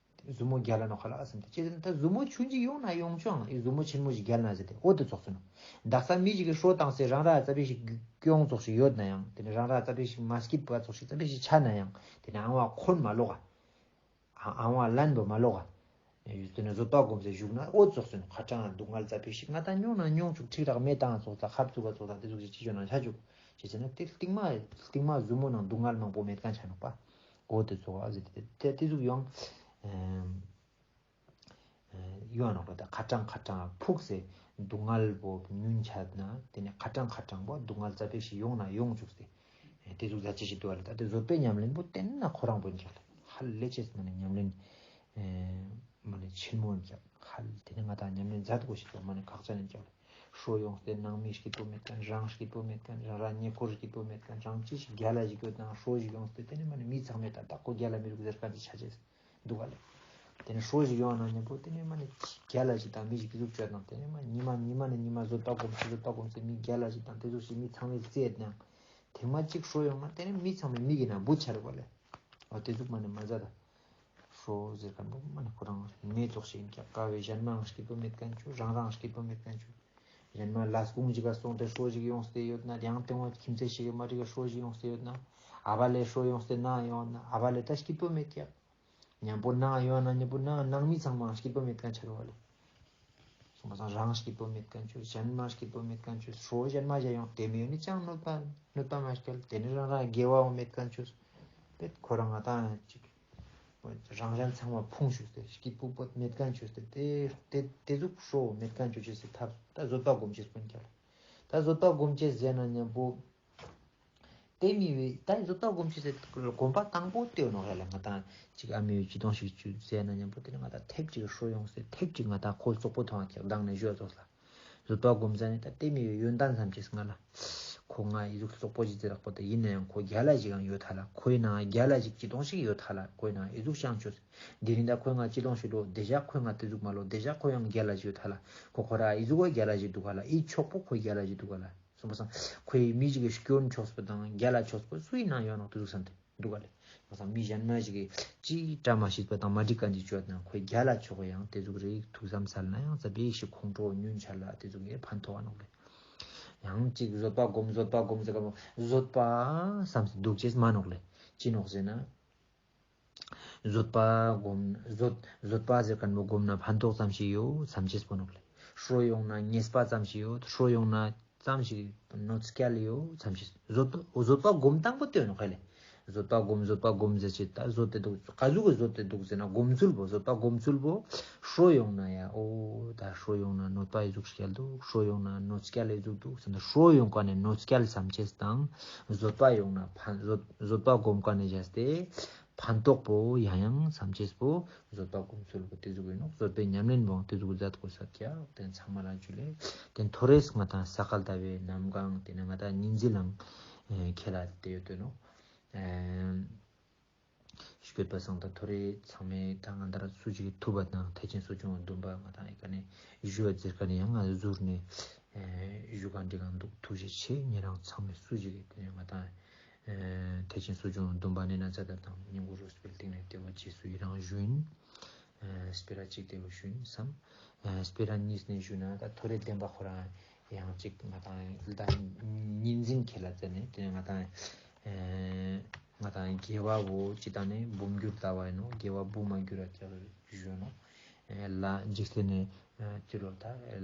ཟུར་མོ་རྒྱལ་ལ་ནོག་ཁ་ལ་ཨ་སེམས་དེ་ཅི་ཟེར་ན་ད་ཟུར་མོ་ཆུན་ཅིག་ཡོང་ན་ཡོང་ཆོག་ཨང་ཨི་ཟུར་མོ་ཆེན་མོ་ཞིག་རྒྱལ་ན་ཟེར་ཏེ་འོ་དེ་ཙོགས་སོང་ནོག། བདག་ས་མི་ཞིག་གི་ཧྲོ་བཏང་སེ་རང་ར་ཙ་པིག་ཞིག་གྱོང་ཙོགས་ཞིག་ཡོད་ན་ཡང་དེ་ནས་རང་ར་ཙ་པིག་ཞིག་མ་སྐྱིད་པ་ཙོགས་ཞིག་ཙ་པིག་ཞིག་ཆ་ན་ཡང་དེ་ནས་ཨང་བ་ཁོན་མ་ལོག་ག། ཨ་ཨང་བ་ལན་པོ་མ་ལོག་ག། ཡུལ་དེ་ནས་བཟོད་པ་སྒོམ་སེ་བཞུགས་ན་འོ་ཙོགས་སེ་ནོག། ཁ་གྲང་སྡུག་བསྔལ་ཙ་པིག་ཞིག་ང་དང་མྱོང་ན་མྱོང་བཅུག་ཁྲིག་རག་མེ་བཏང་ཙོགས་དང་ཁབ་བཙུགས་པ་ཙོགས་དང་དེ་ཟུག་ཞིག་ཅི་བྱོས་ན་ཆ་བཅུག་ཅི་བྱས་ན་དེ་རྟིང་མ་རྟིང་མ་ཟུར་མོ་ནང་སྡུག་བསྔལ་མང་པོ་མེད་མཁན་ཆ་ནོག་པ། འོ་དེ་ཙོགས་ཨ་ཟེར་ཏེ་དེ་དེ་ཟུག་ཡོང་། ཡོང་ནོག་པ། ད་ཁ་གྲང་ཁ་གྲང་ཕུགས་སེ་སྡུག་བསྔལ་པོ་ཉུང་ཆ་ན་དེ་ནས་ཁ་གྲང་ཁ་གྲང་པོ་སྡུག་བསྔལ་ཙ་པིག་ཞིག་ཡོང་ན་ཡོང་བཅུག་སྟེ། དེ་ཟུག་ཟ་ཅི་ཞིག་འདུག་བ་ལེ། ད་དེ་བཟོད་པའི་ཉམས་ལེན་པོ་བསྟེན་ན་ཁོ་རང་པོ་ཡིན་ཀྱག་ལེ། ཧ་ལས་ཅེས་མ་ནི་ཉམས་ལེན་མ་ནི་ཆེན་མོ་ཡིན་ཀྱག། ཧ་ལས་དེ་ནི་ང་དང་ཉམས་ལེན་མཛད་དགོས་ཤེས་པོ་མ་ནི་ཁག་ཅན་ཡིན་ཀྱག་ལེ། ཧྲོ་ཡོང་སྟེ་ནང་མི་སྐྱིད་པོ་མེད་མཁན་རང་སྐྱིད་པོ་མེད་མཁན་རང་རང་ཉེ་འཁོར་སྐྱིད་པོ་མེད་མཁན་རང་ཅི་ཞིག་རྒྱལ་ལ་ཞིག་ཡོད་ན་ཧྲོ་ཞིག་ཡོང་སྟེ་དེ་ནི་མ་ནི་མི་ཚང་མས་ད་ད་ཁོ་རྒྱལ་ལ་མི་རུག་ཟེར་མཁན་ཅིག་ཆ་ཅེས། འདུག་ག་ལེ། དེ་ནས་ཧྲོ་ཞིག་ཡོང་ན་མཉམ་པོ་དེ་ནས་མ་ནི་རྒྱལ་ལ་ཞིག་དང་མི་ཞིག་གི་ཟུག་བཅོས་དང་དེ་ནས་མ་ཉི་མ་ཉི་མ་ནས་ཉི་མ་བཟོད་པ་སྒོམ་ཚུལ་བཟོད་པ་སྒོམ་ཚུལ་མི་རྒྱལ་ལ་ཞིག་དང་དེ་ཟུག་ཞིག་མི་ཚང་མས་བརྩེ་ནའང་ཐེངས་མ་གཅིག་ཧྲོ་ཡོང་ན་དེ་ནས་མི་ཚང་མས་མི་གི་ནང་བུད་ཆ་རུག་ག་ལེ། འོ་དེ་ཟུག་མ་ནི་མ་ཟད་ད་ཧྲོ་ཟེར་མཁན་པོ་མ་ནི་ཁོ་རང་མེ་ཙོགས་ཤིག་ཡིན་ཀྱག། ག་བའི་གཞན་མའང་སྐྱིད་པོ་མེད་མཁན་ཆུ་རང་རང་སྐྱིད་པོ་མེད་མཁན་ཆུ། གཞན་མ་ལས་ཁུངས་ཅིག་ག་སོང་སྟེ་ཧྲོ་ཞིག་ཡོང་སྟེ་ཡོད་ན་ཡང་དེ་བ་ཁྱིམ་མཚེས་ཤིག་གི་མ་རིག་ག་ཧྲོ་ཞིག་ཡོང་སྟེ་ཡོད་ན་ཨ་བ་ལེ་ཧྲོ་ཡོང་སྟེ་ན་ཡོང་ན་ཨ་བ་ལེ་ད་སྐྱིད་པོ་མེད་ཀྱག། མཉམ་པོ་ནང་ཡོང་ན་མཉམ་པོ་ནང་ནང་མི་ཚང་མ་སྐྱིད་པོ་མེད་མཁན་ཆ་རུག་ག་ལེ། སོང་པ་སང་རང་སྐྱིད་པོ་མེད་མཁན་ཆུ་གཞན་མ་སྐྱིད་པོ་མེད་མཁན་ཆུ་ཧྲོ་གཞན་མ་ཞིག་ཡོང་དེ་མི་ཡོང་ནི་ཅང་གནོད་པ་གནོད་པ་མ་སྐྱལ། དེ་ནི་རང་རང་དགེ་བའང་མེད་མཁན་ཆུ་པེད་ཁོ་རང་ང་དང་ཅིག་རང་གཞན་ཚང་མ་ཕུང་ཞུགས་ཏེ་སྐྱིད་པོ་པོ་མེད་མཁན་ཆུ་སྟེ་དེ་དེ་དེ་ཟུག་ཧྲོ་མེད་མཁན་ཆུ་ཅེས་སི་ཐབས་ད་བཟོད་པ་སྒོམ་ཅེས་སྤུན་ཀྱག་ལེ། ད་བཟོད་པ་སྒོམ་ཅེས་ཟེར་ན་མཉམ་པོ། དེ་མི་བས་ད་བཟོད་པ་སྒོམ་ཅེས་ཟེར་གོམ་པ་དང་པོ་དེ་ནོག་ཧེ་ལ། ང་དང་ཅིག་ཨ་མའི་ཅི་དོང་ཞིག་ཅུ་ཟེར་ན་མཉམ་པོ་དེ་ནི་ང་དང་ཐེབས་ཅིག་ཧྲོ་ཡོང་སྟེ་ཐེབས་ཅིག་ང་དང་ཁོ་བཙོག་པོ་མཐོང་ཀྱག་དང་ནས་ཞོ་ཙོགས་ལ། བཟོད་པ་སྒོམ་ཟ་ནི་ད་དེ་མི་བས་ཡོན་ཏན་བསམ་ཅེས་ང་ལ། ཁོ་ང་ཨི་ཟུག་བཙོག་པོ་ཞིག་ཟེར་རག་པོ་ད་ཡིན་ན་ཡང་ཁོ་རྒྱལ་ལ་ཞིག་ཡང་ཡོད་ཐ་ལ། ཁོའི་ནང་རྒྱལ་ལ་ཞིག་ཅི་དོང་ཞིག་ཡོད་ཐ་ལ། ཁོའི་ནང་ཨི་ཟུག་ཤང་ཆུ་དེ་རིང་ད་ཁོའི་ང་ཅི་དོང་ཞིག་ལོ་དེ་ཞག་ཁོའི་ང་དེ་ཟུག་མ་ལོ་དེ་ཞག་ཁོ་ཡང་རྒྱལ་ལ་ཞིག་ཡོད་ཐ་ལ། ཁོ་ཁོ་ར་ཨི་ཟུག་ག་རྒྱལ་ལ་ཞིག་འདུག་ག་ལ། ཨི་ཆོག་པོ་ཁོ་རྒྱལ་ལ་ཞིག་འདུག་ག་ལ། སོང་པ་སང་ཁོའི་མི་ཞིག་གི་སྐྱོན་ཆོག་པོ་དང་རྒྱལ་ལ་ཆོག་པོ་སུ་ཡིན་ན་ཡོད་ནོག་དེ་ཟུག་བསམ་སྟེ་འདུག་ག་ལེ། སོང་པ་སང་མི་གཞན་མ་ཞིག་གི་ཅི་བཀྲ་མ་ཤིས་པ་དང་མ་འགྲིག་ག་འདི་ཅོ་ན་ཁོའི་རྒྱལ་ལ་ཆོག་གི་ཡང་དེ་ཟུག་རེ་ཐུགས་བསམ་སལ་ན་ཡང་ཙ་པིག་ཞིག་ཁོང་ཁྲོ་ཉུང་ཆ་ལ་དེ་ཟུག་གི་ཕན་ཐོགས་ནོག་ལེ། ཡང་ཅིག་བཟོད་པ་སྒོམ་བཟོད་པ་སྒོམ་ཟེར་ག་མོ་བཟོད་པ་བསམ་སྟེ་འདུག་ཅེས་མ་ནོག་ལེ། ཅི་ནོག་ཟེར་ན། བཟོད་པ་སྒོམ་བཟོད་བཟོད་པ་ཟེར་མཁན་པོ་སྒོམ་ན་ཕན་ཐོགས་ཙམ་ཞིག་ཡོད་བསམ་ཅེས་པོ་ནོག་ལེ། ཧྲོ་ཡོང་ན་ཉེས་པ་ཙམ་ཞིག་ཡོད། ཧྲོ་ཡོང་ན་ཙམ་ཞིག་གནོད་སྐྱེལ་ཡོད་བསམ་ཅེས། བཟོད་བཟོད་པ་སྒོམ་སྟངས་པོ་དེ་ནོག་ལེ། བཟོད་པ་སྒོམ་བཟོད་པ་སྒོམ་ཟེར་ཅེས་ད་བཟོད་དེ་འདུག་ག་ཟུག་གི་བཟོད་དེ་འདུག་ཟེར་ན་སྒོམ་ཚུལ་པོ་བཟོད་པ་སྒོམ་ཚུལ་པོ་ཧྲོ་ཡོང་ན་ཡ་འོ་ད་ཧྲོ་ཡོང་ན་གནོད་པ་ཡི་ཟུག་སྐྱེལ་འདུག་ཧྲོ་ཡོང་ན་གནོད་སྐྱེལ་ཡི་ཟུག་འདུག་ཟེར་ན་ཧྲོ་ཡོང་མཁན་ནི་གནོད་སྐྱེལ་བསམ་ཅེས་དང་བཟོད་པ་ཡོང་ན་ཕན་བཟོད་བཟོད་པ་སྒོམ་མཁན་ནི་བྱས་ཏེ། ཕན་ཐོགས་པོ་ཡང་ཡང་བསམ་ཅེས་པོ་བཟོད་པ་སྒོམ་ཚུལ་པོ་དེ་ཟུག་ཡིན་ནོག་བཟོད་པའི་ཉམས་ལེན་པོའང་དེ་ཟུག་མཛད་དགོས་ས་ཀྱག་དེ་ཚང་མ་ལ་ཇུ་ལེ། དེ་ཐོ་རེས་ང་དང་ས་ག་ཟླ་བའི་གནམ་གང་དེ་ནི་ང་དང་ཉིན་ཟི་ལང་ཁེ་ལ་དེ་ཡོད་དོ་ནོག་ཤོད་པ་སང་ད་ཐོ་རེས་ཚང་མས་ད་ང་དང་སུ་ཞིག་ཐུབ་པ་དང་ཐེག་ཆེན་གསོ་སྦྱོང་བདུན་པ་ང་དང་ཨེ་ཀ་ནས་ཞུ་བ་ཟེར་ཀ་ནས་ཡང་ང་ཟུར་ནས་ཞུ་ག་འགྲིག་ག་འདུག་ཐུགས་རྗེ་ཆེ། ཉེ་རང་ཚང་མས་སུ་ཞིག་དེ་ནས་ང་དང་ཐེག་ཆེན་གསོ་སྦྱོང་བདུན་པ་ནས་ན་ཚ་ད་དང་སྙིང་གུ་རུ་སྤེལ་སྟེང་ནས་དེ་བ་རྗེས་སུ་ཡི་རང་ཞུ་ཡིན། སྤེ་ར་གཅིག་དེ་བ་ཞུ་ཡིན་བསམ། སྤེ་ར་གཉིས་ནས་ཞུ་ན་ད་ཐོ་རེ་བདེན་པ་ཁོ་རང་ཡང་གཅིག་ང་དང་ལ་ཉིན་ཟིན་ཁེ་ལ་ཙེ་ནས་དེ་ནས་ང་དང་ང་དང་དགེ་བ་བོ་ཅི་ད་ནས་འབུམ་འགྱུར་ལྟ་བ་ཡིན་ནོག་དགེ་བ་འབུམ་མ་འགྱུར་ར་ཀྱག་ཞུ་ནོག་ལ་འཇིག་རྟེན་ནས་ཅི་ལོ་ད་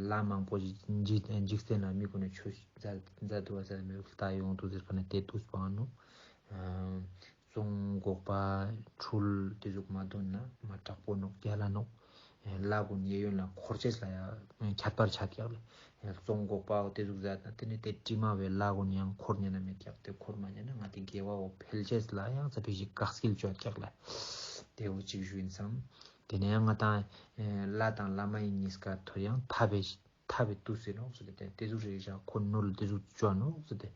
ལ་མང་པོ་ཞིག་འཇིག་འཇིག་རྟེན་ལ་མི་ཀུན་ནས་ཆོས་མཛད་མཛད་དུ་བ་ཟེར་མི་ལྟ་ཡོང་དུ་ཟེར་ཁ་ནས་དེ་དུས་པ་ནོག་བཙོང་འགོག་པ་འཁྲུལ་དེ་ཟུག་མ་འདོན་ན་མ་དྲག་པོ་ནོག་རྒྱལ་ལ་ནོག་ལ་ཀུན་གཡས་གཡོན་ལ་འཁོར་ཅེས་ལ་ཡ་ཁྱད་པར་ཆ་ཀྱག་ལེ། བཙོང་འགོག་པ་དེ་ཟུག་མཛད་ན་དེ་ནས་དེ་དྲི་མ་བའི་ལ་ཀུན་ཡང་འཁོར་ཉན་ན་མེད་ཀྱག་དེ་འཁོར་མ་ཉན་ན་ང་དེ་དགེ་བ་བོ་འཕེལ་ཅེས་ལ་ཡང་ཙ་པིག་ཞིག་དཀའ་སྐྱེལ་བཅོ་ཀྱག་ལེ། དེ་བོ་གཅིག་ཞུ་ཡིན་བསམ། དེ་ནས་ཡང་ང་དང་ལ་དང་བླ་མ་ཡི་གཉིས་ཀ་ཐོ་ཡང་ཐབས་པའི་ཐབས་པའི་དུས་སུ་ནོག་ཟེར་ཏེ་དེ་ཟུག་རེ་བཞག་ཁོ་ནོར་དེ་ཟུག་བཅོ་ནོག་ཟེར་ཏེ་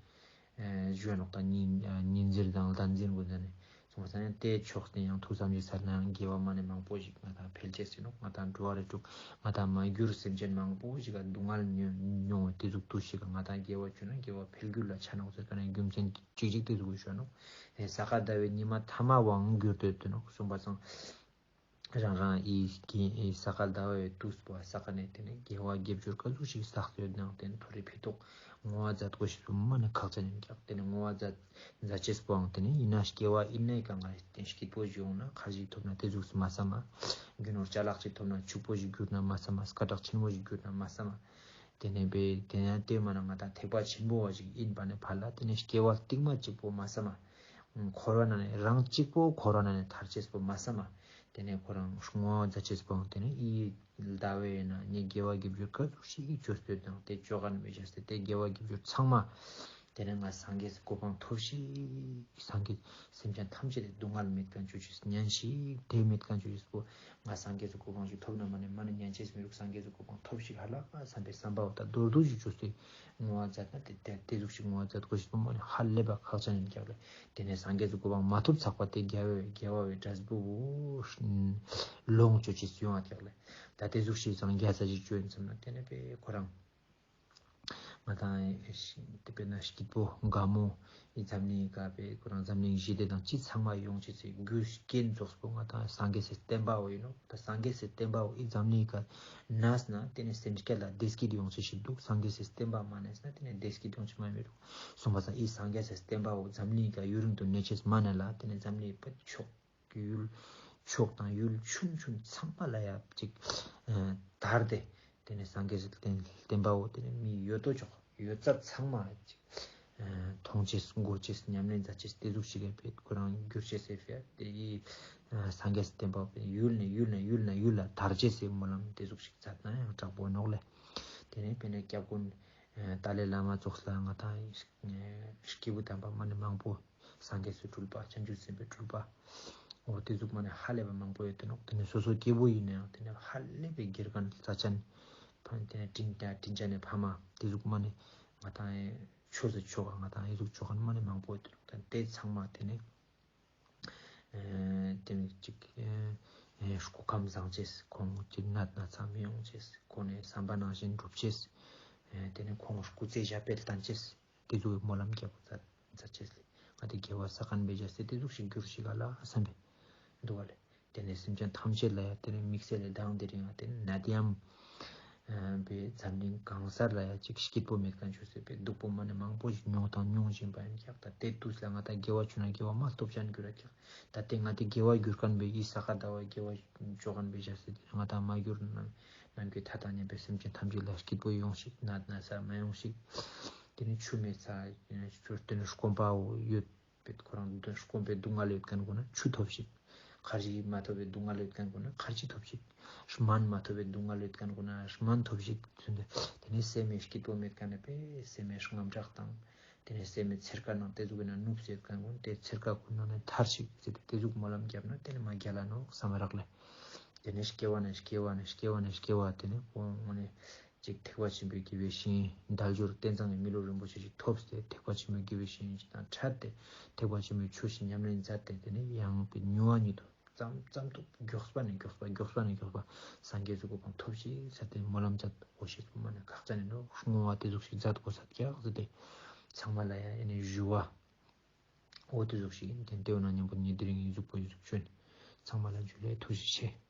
ཞུ་ནོག་ད་ཉིན་ཉིན་ཟེར་དང་ལྡན་ཟེར་དགོས་ཟེར་ནས་སོང་ཙང་ཡང་དེ་ཕྱོགས་ནས་ཡང་ཐུགས་བསམ་ཞིག་སལ་ན་ཡང་དགེ་བ་མ་ནས་མང་པོ་ཞིག་ང་དང་འཕེལ་ཅེས་ཟེར་ནོག་ང་དང་འགྲོ་བ་རིགས་དྲུག་ང་དང་མ་གྱུར་སེམས་ཅན་མང་པོ་ཞིག་ག་སྡུག་བསྔལ་མྱོང་མྱོང་བའི་དེ་ཟུག་དུས་ཤིག་ག་ང་དང་དགེ་བ་བཅོ་ན་དགེ་བ་འཕེལ་འགྱུར་ལ་ཆ་ནོག་ཟེར་ཁ་ནས་རྒྱུ་མཚན་གཅིག་གཅིག་དེ་ཟུག་ཞུ་ནོག་ས་ག་ཟླ་བའི་ཉི་མ་ཐ་མ་བའང་འགྱུར་དོད་དེ་ནོག་སོང་པ་སང་། རང་རང་ཨི་ཀི་ཨི་ས་ག་ཟླ་བའི་དུས་པོ་ས་ག་ནས་དེ་ནས་དགེ་བ་དགེ་སྦྱོར་ག་ཟུག་ཞིག་བསགས་ཡོད་ནའང་དེ་ནས་ཐོ་རེ་ཕི་ཏོག་བསྔོ་བ་མཛད་དགོས་ཤེས་པོ་མ་ནས་ཁག་ཅན་ཡིན་ཀྱག་དེ་ནས་བསྔོ་བ་མཛད་མཛད་ཅེས་པོའང་དེ་ནས་ཡིན་ན་སྐྱེ་བ་ཡིན་ནའི་ག་ང་དེ་སྐྱིད་པོ་ཞིག་ཡོང་ན་ཁ་ཞིག་ཐོབ་ན་དེ་ཟུག་སི་མ་བསམ་མ། རྒྱུ་ནོར་ཅ་ལག་ཅིག་ཐོབ་ན་ཕྱུག་པོ་ཞིག་གྱུར་ན་མ་བསམ་མ། སྐད་གྲགས་ཆེན་པོ་ཞིག་གྱུར་ན་མ་བསམ་མ། དེ་ནས་བས་དེ་ནས་དེ་མ་ན་ང་དང་ཐེག་པ་ཆེན་པོ་བ་ཞིག་ཡིན་པ་ནས་ཕར་ལ་དེ་ནས་སྐྱེ་བ་རྟིང་མ་གཅིག་པོ་མ་བསམ་མ། འཁོར་བ་ནང་ནས་རང་གཅིག་པོ་འཁོར་བ་ནང་ནས་ཐར་ཅེས་པོ་མ་བསམ་མ། དེ་ནས་ཁོ་རང་བསྔོ་བ་མཛད་ཅེས་པོའང་དེ་ནས་ཨི་ཟླ་བའི་ཡིན་ན་ངས་དགེ་བ་དགེ་སྦྱོར་ག་ཟུག་ཞིག་བཅོས་ཏེ་དང་དེ་བཅོ་ག་ནས་མི་བྱས་ཏེ་དེ་དགེ་བ་དགེ་སྦྱོར་ཚང་མ་དེ་ནས་ང་སངས་རྒྱས་སི་གོ་འཕང་ཐོབ་ཤིག་སངས་རྒྱས་སེམས་ཅན་ཐམས་ཅད་དེ་སྡུག་བསྔལ་མེད་མཁན་བཅོ་ཅེས་ཉན་ཤིག་དེ་མེད་མཁན་བཅོ་ཅེས་པོ་ང་སངས་རྒྱས་སི་གོ་འཕང་ཞིག་ཐོབ་ན་མ་ནས་མ་ནས་ཉན་ཅེས་མི་རུག་སངས་རྒྱས་སི་གོ་འཕང་ཐོབ་ཤིག་ཧ་ལ་བསམ་པའི་བསམ་པ་བོ་ད་མདོར་བསྡུས་ཤིག་བཅོས་ཏེ་བསྔོ་བ་མཛད་ན་དེ་དེ་དེ་ཟུག་ཞིག་བསྔོ་བ་མཛད་དགོས་ཤེས་པོ་མ་ནས་ཧ་ལས་པ་ཁག་ཅན་ཡིན་ཀྱག་ལེ། དེ་ནས་སངས་རྒྱས་སི་གོ་འཕང་མ་ཐོབ་ཚག་པ་དེ་དགེ་བའི་དགེ་བ་བའི་འབྲས་བུ་བོ་ལོངས་སྤྱོད་ཅེས་ཡོང་བ་ཀྱག་ལེ། ད་དེ་ཟུག་ཞིག་སངས་རྒྱས་ས་ཞིག་བཅོས་ཡིན་བསམ་ན་དེ་ནས་པའི་ཁོ་རང་། ང་དང་ཨེ་ཤི་དེ་དཔེར་ན་སྐྱིད་པོ་དགའ་མོ་ཨི་འཛམ་གླིང་ག་པའི་ཁོ་རང་འཛམ་གླིང་ཞི་བདེ་དང་ཅི་ཚང་མ་ཡོང་ཅེས་སི་རྒྱུ་རྐྱེན་ཙོགས་པོ་ང་དང་སངས་རྒྱས་སི་བསྟན་པ་བོ་ཡིན་ནོག་ད་སངས་རྒྱས་སི་བསྟན་པ་བོ་ཨི་འཛམ་གླིང་ག་གནས་ན་དེ་ནས་སེམས་བསྐྱེད་ལ་བདེ་སྐྱིད་ཡོང་ཅེས་ཤིག་འདུག་སངས་རྒྱས་སི་བསྟན་པ་མ་གནས་ན་དེ་ནས་བདེ་སྐྱིད་ཡོང་ཅེས་མ་མི་རུག་སོང་པ་སང་ཨི་སངས་རྒྱས་སི་བསྟན་པ་བོ་འཛམ་གླིང་ག་ཡུན་རིང་དུ་གནས་ཅེས་མ་གནས་ལ་དེ་ནས་འཛམ་གླིང་པ་ཕྱོགས་ཡུལ་ཕྱོགས་དང་ཡུལ་ཆུང་ཆུང་ཚང་མ་ལ་ཡ་ཅིག་དར་ཏེ་དེ་ནས་སངས་རྒྱས་སི་བསྟན་བསྟན་པ་བོ་དེ་ནས་མི་ཡོད་དོ་ཅོག་ཡོད་ཚད་ཚང་མ་ཅིག་མཐོང་ཅེས་གོ་ཅེས་ཉམས་ལེན་མཛད་ཅེས་དེ་ཟུག་ཞིག་གི་ཕེད་ཁོ་རང་གྱུར་ཅེས་སི་ཕེད་དེ་ཡི་སངས་རྒྱས་སི་བསྟན་པ་བོ་ཡུལ་ནས་ཡུལ་ནས་ཡུལ་ནས་ཡུལ་ལ་དར་ཅེས་སི་སྨོན་ལམ་དེ་ཟུག་ཞིག་མཛད་ན་ཡང་དྲག་པོ་ནོག་ལེ། དེ་ནས་དཔེར་ན་སྐྱབས་མགོན་ཏཱ་ལའི་བླ་མ་ཙོགས་ལ་ང་དང་སྐྱེས་བུ་དམ་པ་མ་ནི་མང་པོ་སངས་རྒྱས་སི་སྤྲུལ་པ་བྱང་ཆུབ་སེམས་དཔའི་སྤྲུལ་པ་འོ་དེ་ཟུག་མ་ནི་ཧ་ལས་པ་མང་པོ་ཡོད་དེ་ནོག་དེ་ནས་སོ་སོ་སྐྱེས་བུ་ཡིན་ན་ཡང་དེ་ནས་ཧ་ལས་པའི་དགེ་རྒན་རྩ་ཅན་ཕ་དེ་ནས་དྲིན་དྲིན་ཅན་ནི་ཕ་མ་དེ་ཟུག་མ་ནི་ང་དང་ཆོས་སི་ཆོ་ག་ང་དང་ཨི་ཟུག་ཆོ་ག་མ་ནི་མང་པོ་ཡོད་དེ་ནོག་དེ་ཚང་མ་དེ་ནས། ཨེ་དེ་ནས་ཅིག་ཨེ་ཨེ་སྐུ་ཁམས་བཟང་ཅེས་ཁོང་ཅིག་ནད་ན་ཚ་མི་ཡོང་ཅེས་ཁོང་ནས་བསམ་པ་ནང་བཞིན་འགྲུབ་ཅེས་ ཨེ་དེ་ནས་ཁོང་སྐུ་ཚེ་ཞབས་པད་བརྟན་ཅེས་དེ་ཟུག་གི་སྨོན་ལམ་རྒྱབ་པོ་མཛད་མཛད་ཅེས་ལེ། ང་དེ་དགེ་བ་བསགས་མཁན་བེ་བྱས་ཏེ་དེ་ཟུག་ཞིག་འགྱུར་ཞིག་ག་ལ་བསམ་པས་འདུག་ག་ལེ། དེ་ནས་སེམས་ཅན་ཐམས་ཅད་ལ་ཡང་དེ་ནས་དམིགས་བསལ་ལས་དང་དེ་རིང་ང་དེ་ནས་ནད་ཡམས་པའི་འཛམ་གླིང་གང་སར་ལ་ཡང་ཅིག་སྐྱིད་པོ་མེད་མཁན་བྱུང་ཟེར་བའི་སྡུག་པོ་མ་ནས་མང་པོ་ཞིག་མྱོང་དང་མྱོང་བཞིན་པ་ཡིན་ཀྱག་ད་དེ་དུས་ལ་ང་ད་དགེ་བ་བཅོ་ན་དགེ་བ་མ་ཐོབ་ཅན་འགྱུར་ར་ཀྱག་ད་དེ་ང་དེ་དགེ་བ་འགྱུར་མཁན་བེ་ཡི་ས་ཁ་ཟླ་བ་དགེ་བ་བཅོ་མཁན་བེ་བྱས་ཏེ་དེ་ནས་ང་ད་མ་འགྱུར་ན་ནམ་མཁའི་མཐའ་དང་མཉམ་པའི་སེམས་ཅན་ཐམས་ཅད་ལ་སྐྱིད་པོ་ཡོང་ཞིག་ནད་ན་ཚ་མ་ཡོང་ཞིག་དེ་ནས་ཆུ་མེད་ས་དེ་ནས་ཆུ་དེ་ནས་སྐོམ་པ་ཡོད་པའི་ཁོ་རང་སྐོམ་པའི་སྡུག་བསྔལ་ཡོད་མཁན་ཀུན་ན་ཆུ་ཐོབ་ཤིག་ཁར་ཇི་མ་ཐོབ་པའི་སྡུག་བསྔལ་ཡོད་མཁན་ཀུན་ན་ཁར་ཇི་ཐོབ་ཤིག་སྨན་མ་ཐོབ་པའི་སྡུག་བསྔལ་ཡོད་མཁན་ཀུན་ན་སྨན་ཐོབ་ཤིག་དེ་ནས་སེམས་མེད་སྐྱིད་པོ་མེད་མཁན་ནི་པས་སེམས་མེད་དངངས་སྐྲག་དང་དེ་ནས་སེམས་མེད་འཚེར་ཁ་ནང་དེ་ཟུག་གི་ན་ནུབ་ཟེར་མཁན་ཀུན་དེ་འཚེར་ཁ་ཀུན་ནང་ནས་ཐར་ཤིག་ཟེར་ཏེ་དེ་ཟུག་སྨོན་ལམ་རྒྱབ་ན་དེ་ནས་མ་རྒྱལ་ལ་ནོག་བསམ་རག་ལེ། དེ་ནས་སྐྱེ་བ་ནས་སྐྱེ་བ་ནས་སྐྱེ་བ་ནས་སྐྱེ་བ་དེ་ནས་ཁོང་ནས་ཅིག་ཐེག་པ་ཆེན་པོའི་དགེ་བའི་བཤེས་གཉེན་དལ་འབྱོར་རྟེན་བཟང་གི་མི་ལུས་རིན་པོ་ཆེ་ཞིག་ཐོབ་སྟེ་ཐེག་པ་ཆེན་པོའི་དགེ་བའི་བཤེས་གཉེན་ཞིག་དང་འཕྲད་དེ་ཐེག་པ་ཆེན་པོའི་ཆོས་ཤིག་ཉམས་ལེན་མཛད་དེ་དེ་ནས་ཡང་པའི་མྱུར་བ་ཉིད་དུ་ཙམ་ཙམ་དུ་མགྱོགས་པ་ནས་མགྱོགས་པ་མགྱོགས་པ་ནས་མགྱོགས་པ་སངས་རྒྱས་ཀྱི་གོ་འཕང་ཐོབ་ཤིག་ཟེར་ཏེ་སྨོན་ལམ་མཛད། འོ་ཞེས་པོ་མ་ནས་ཁག་ཅན་ནི་ནོ་བསྔོ་བ་དེ་ཟུག་ཞིག་མཛད་དགོས་ས་ཀྱག་ཟེར་ཏེ་ཚང་མ་ལ་ཡང་ཨེ་ནས་ཞུ་བ། འོ་དེ་ཟུག་ཞིག་ཡིན་ཏེ་འོ་ན་མཉམ་པོ་ནི་དེ་རིང་ཡིན་ཟུག་པོ་ཡིན་ཟུག་བྱོན། ཚང་མ་ལ་འཇུ་ལེ་ཐུགས་རྗེ་ཆེ།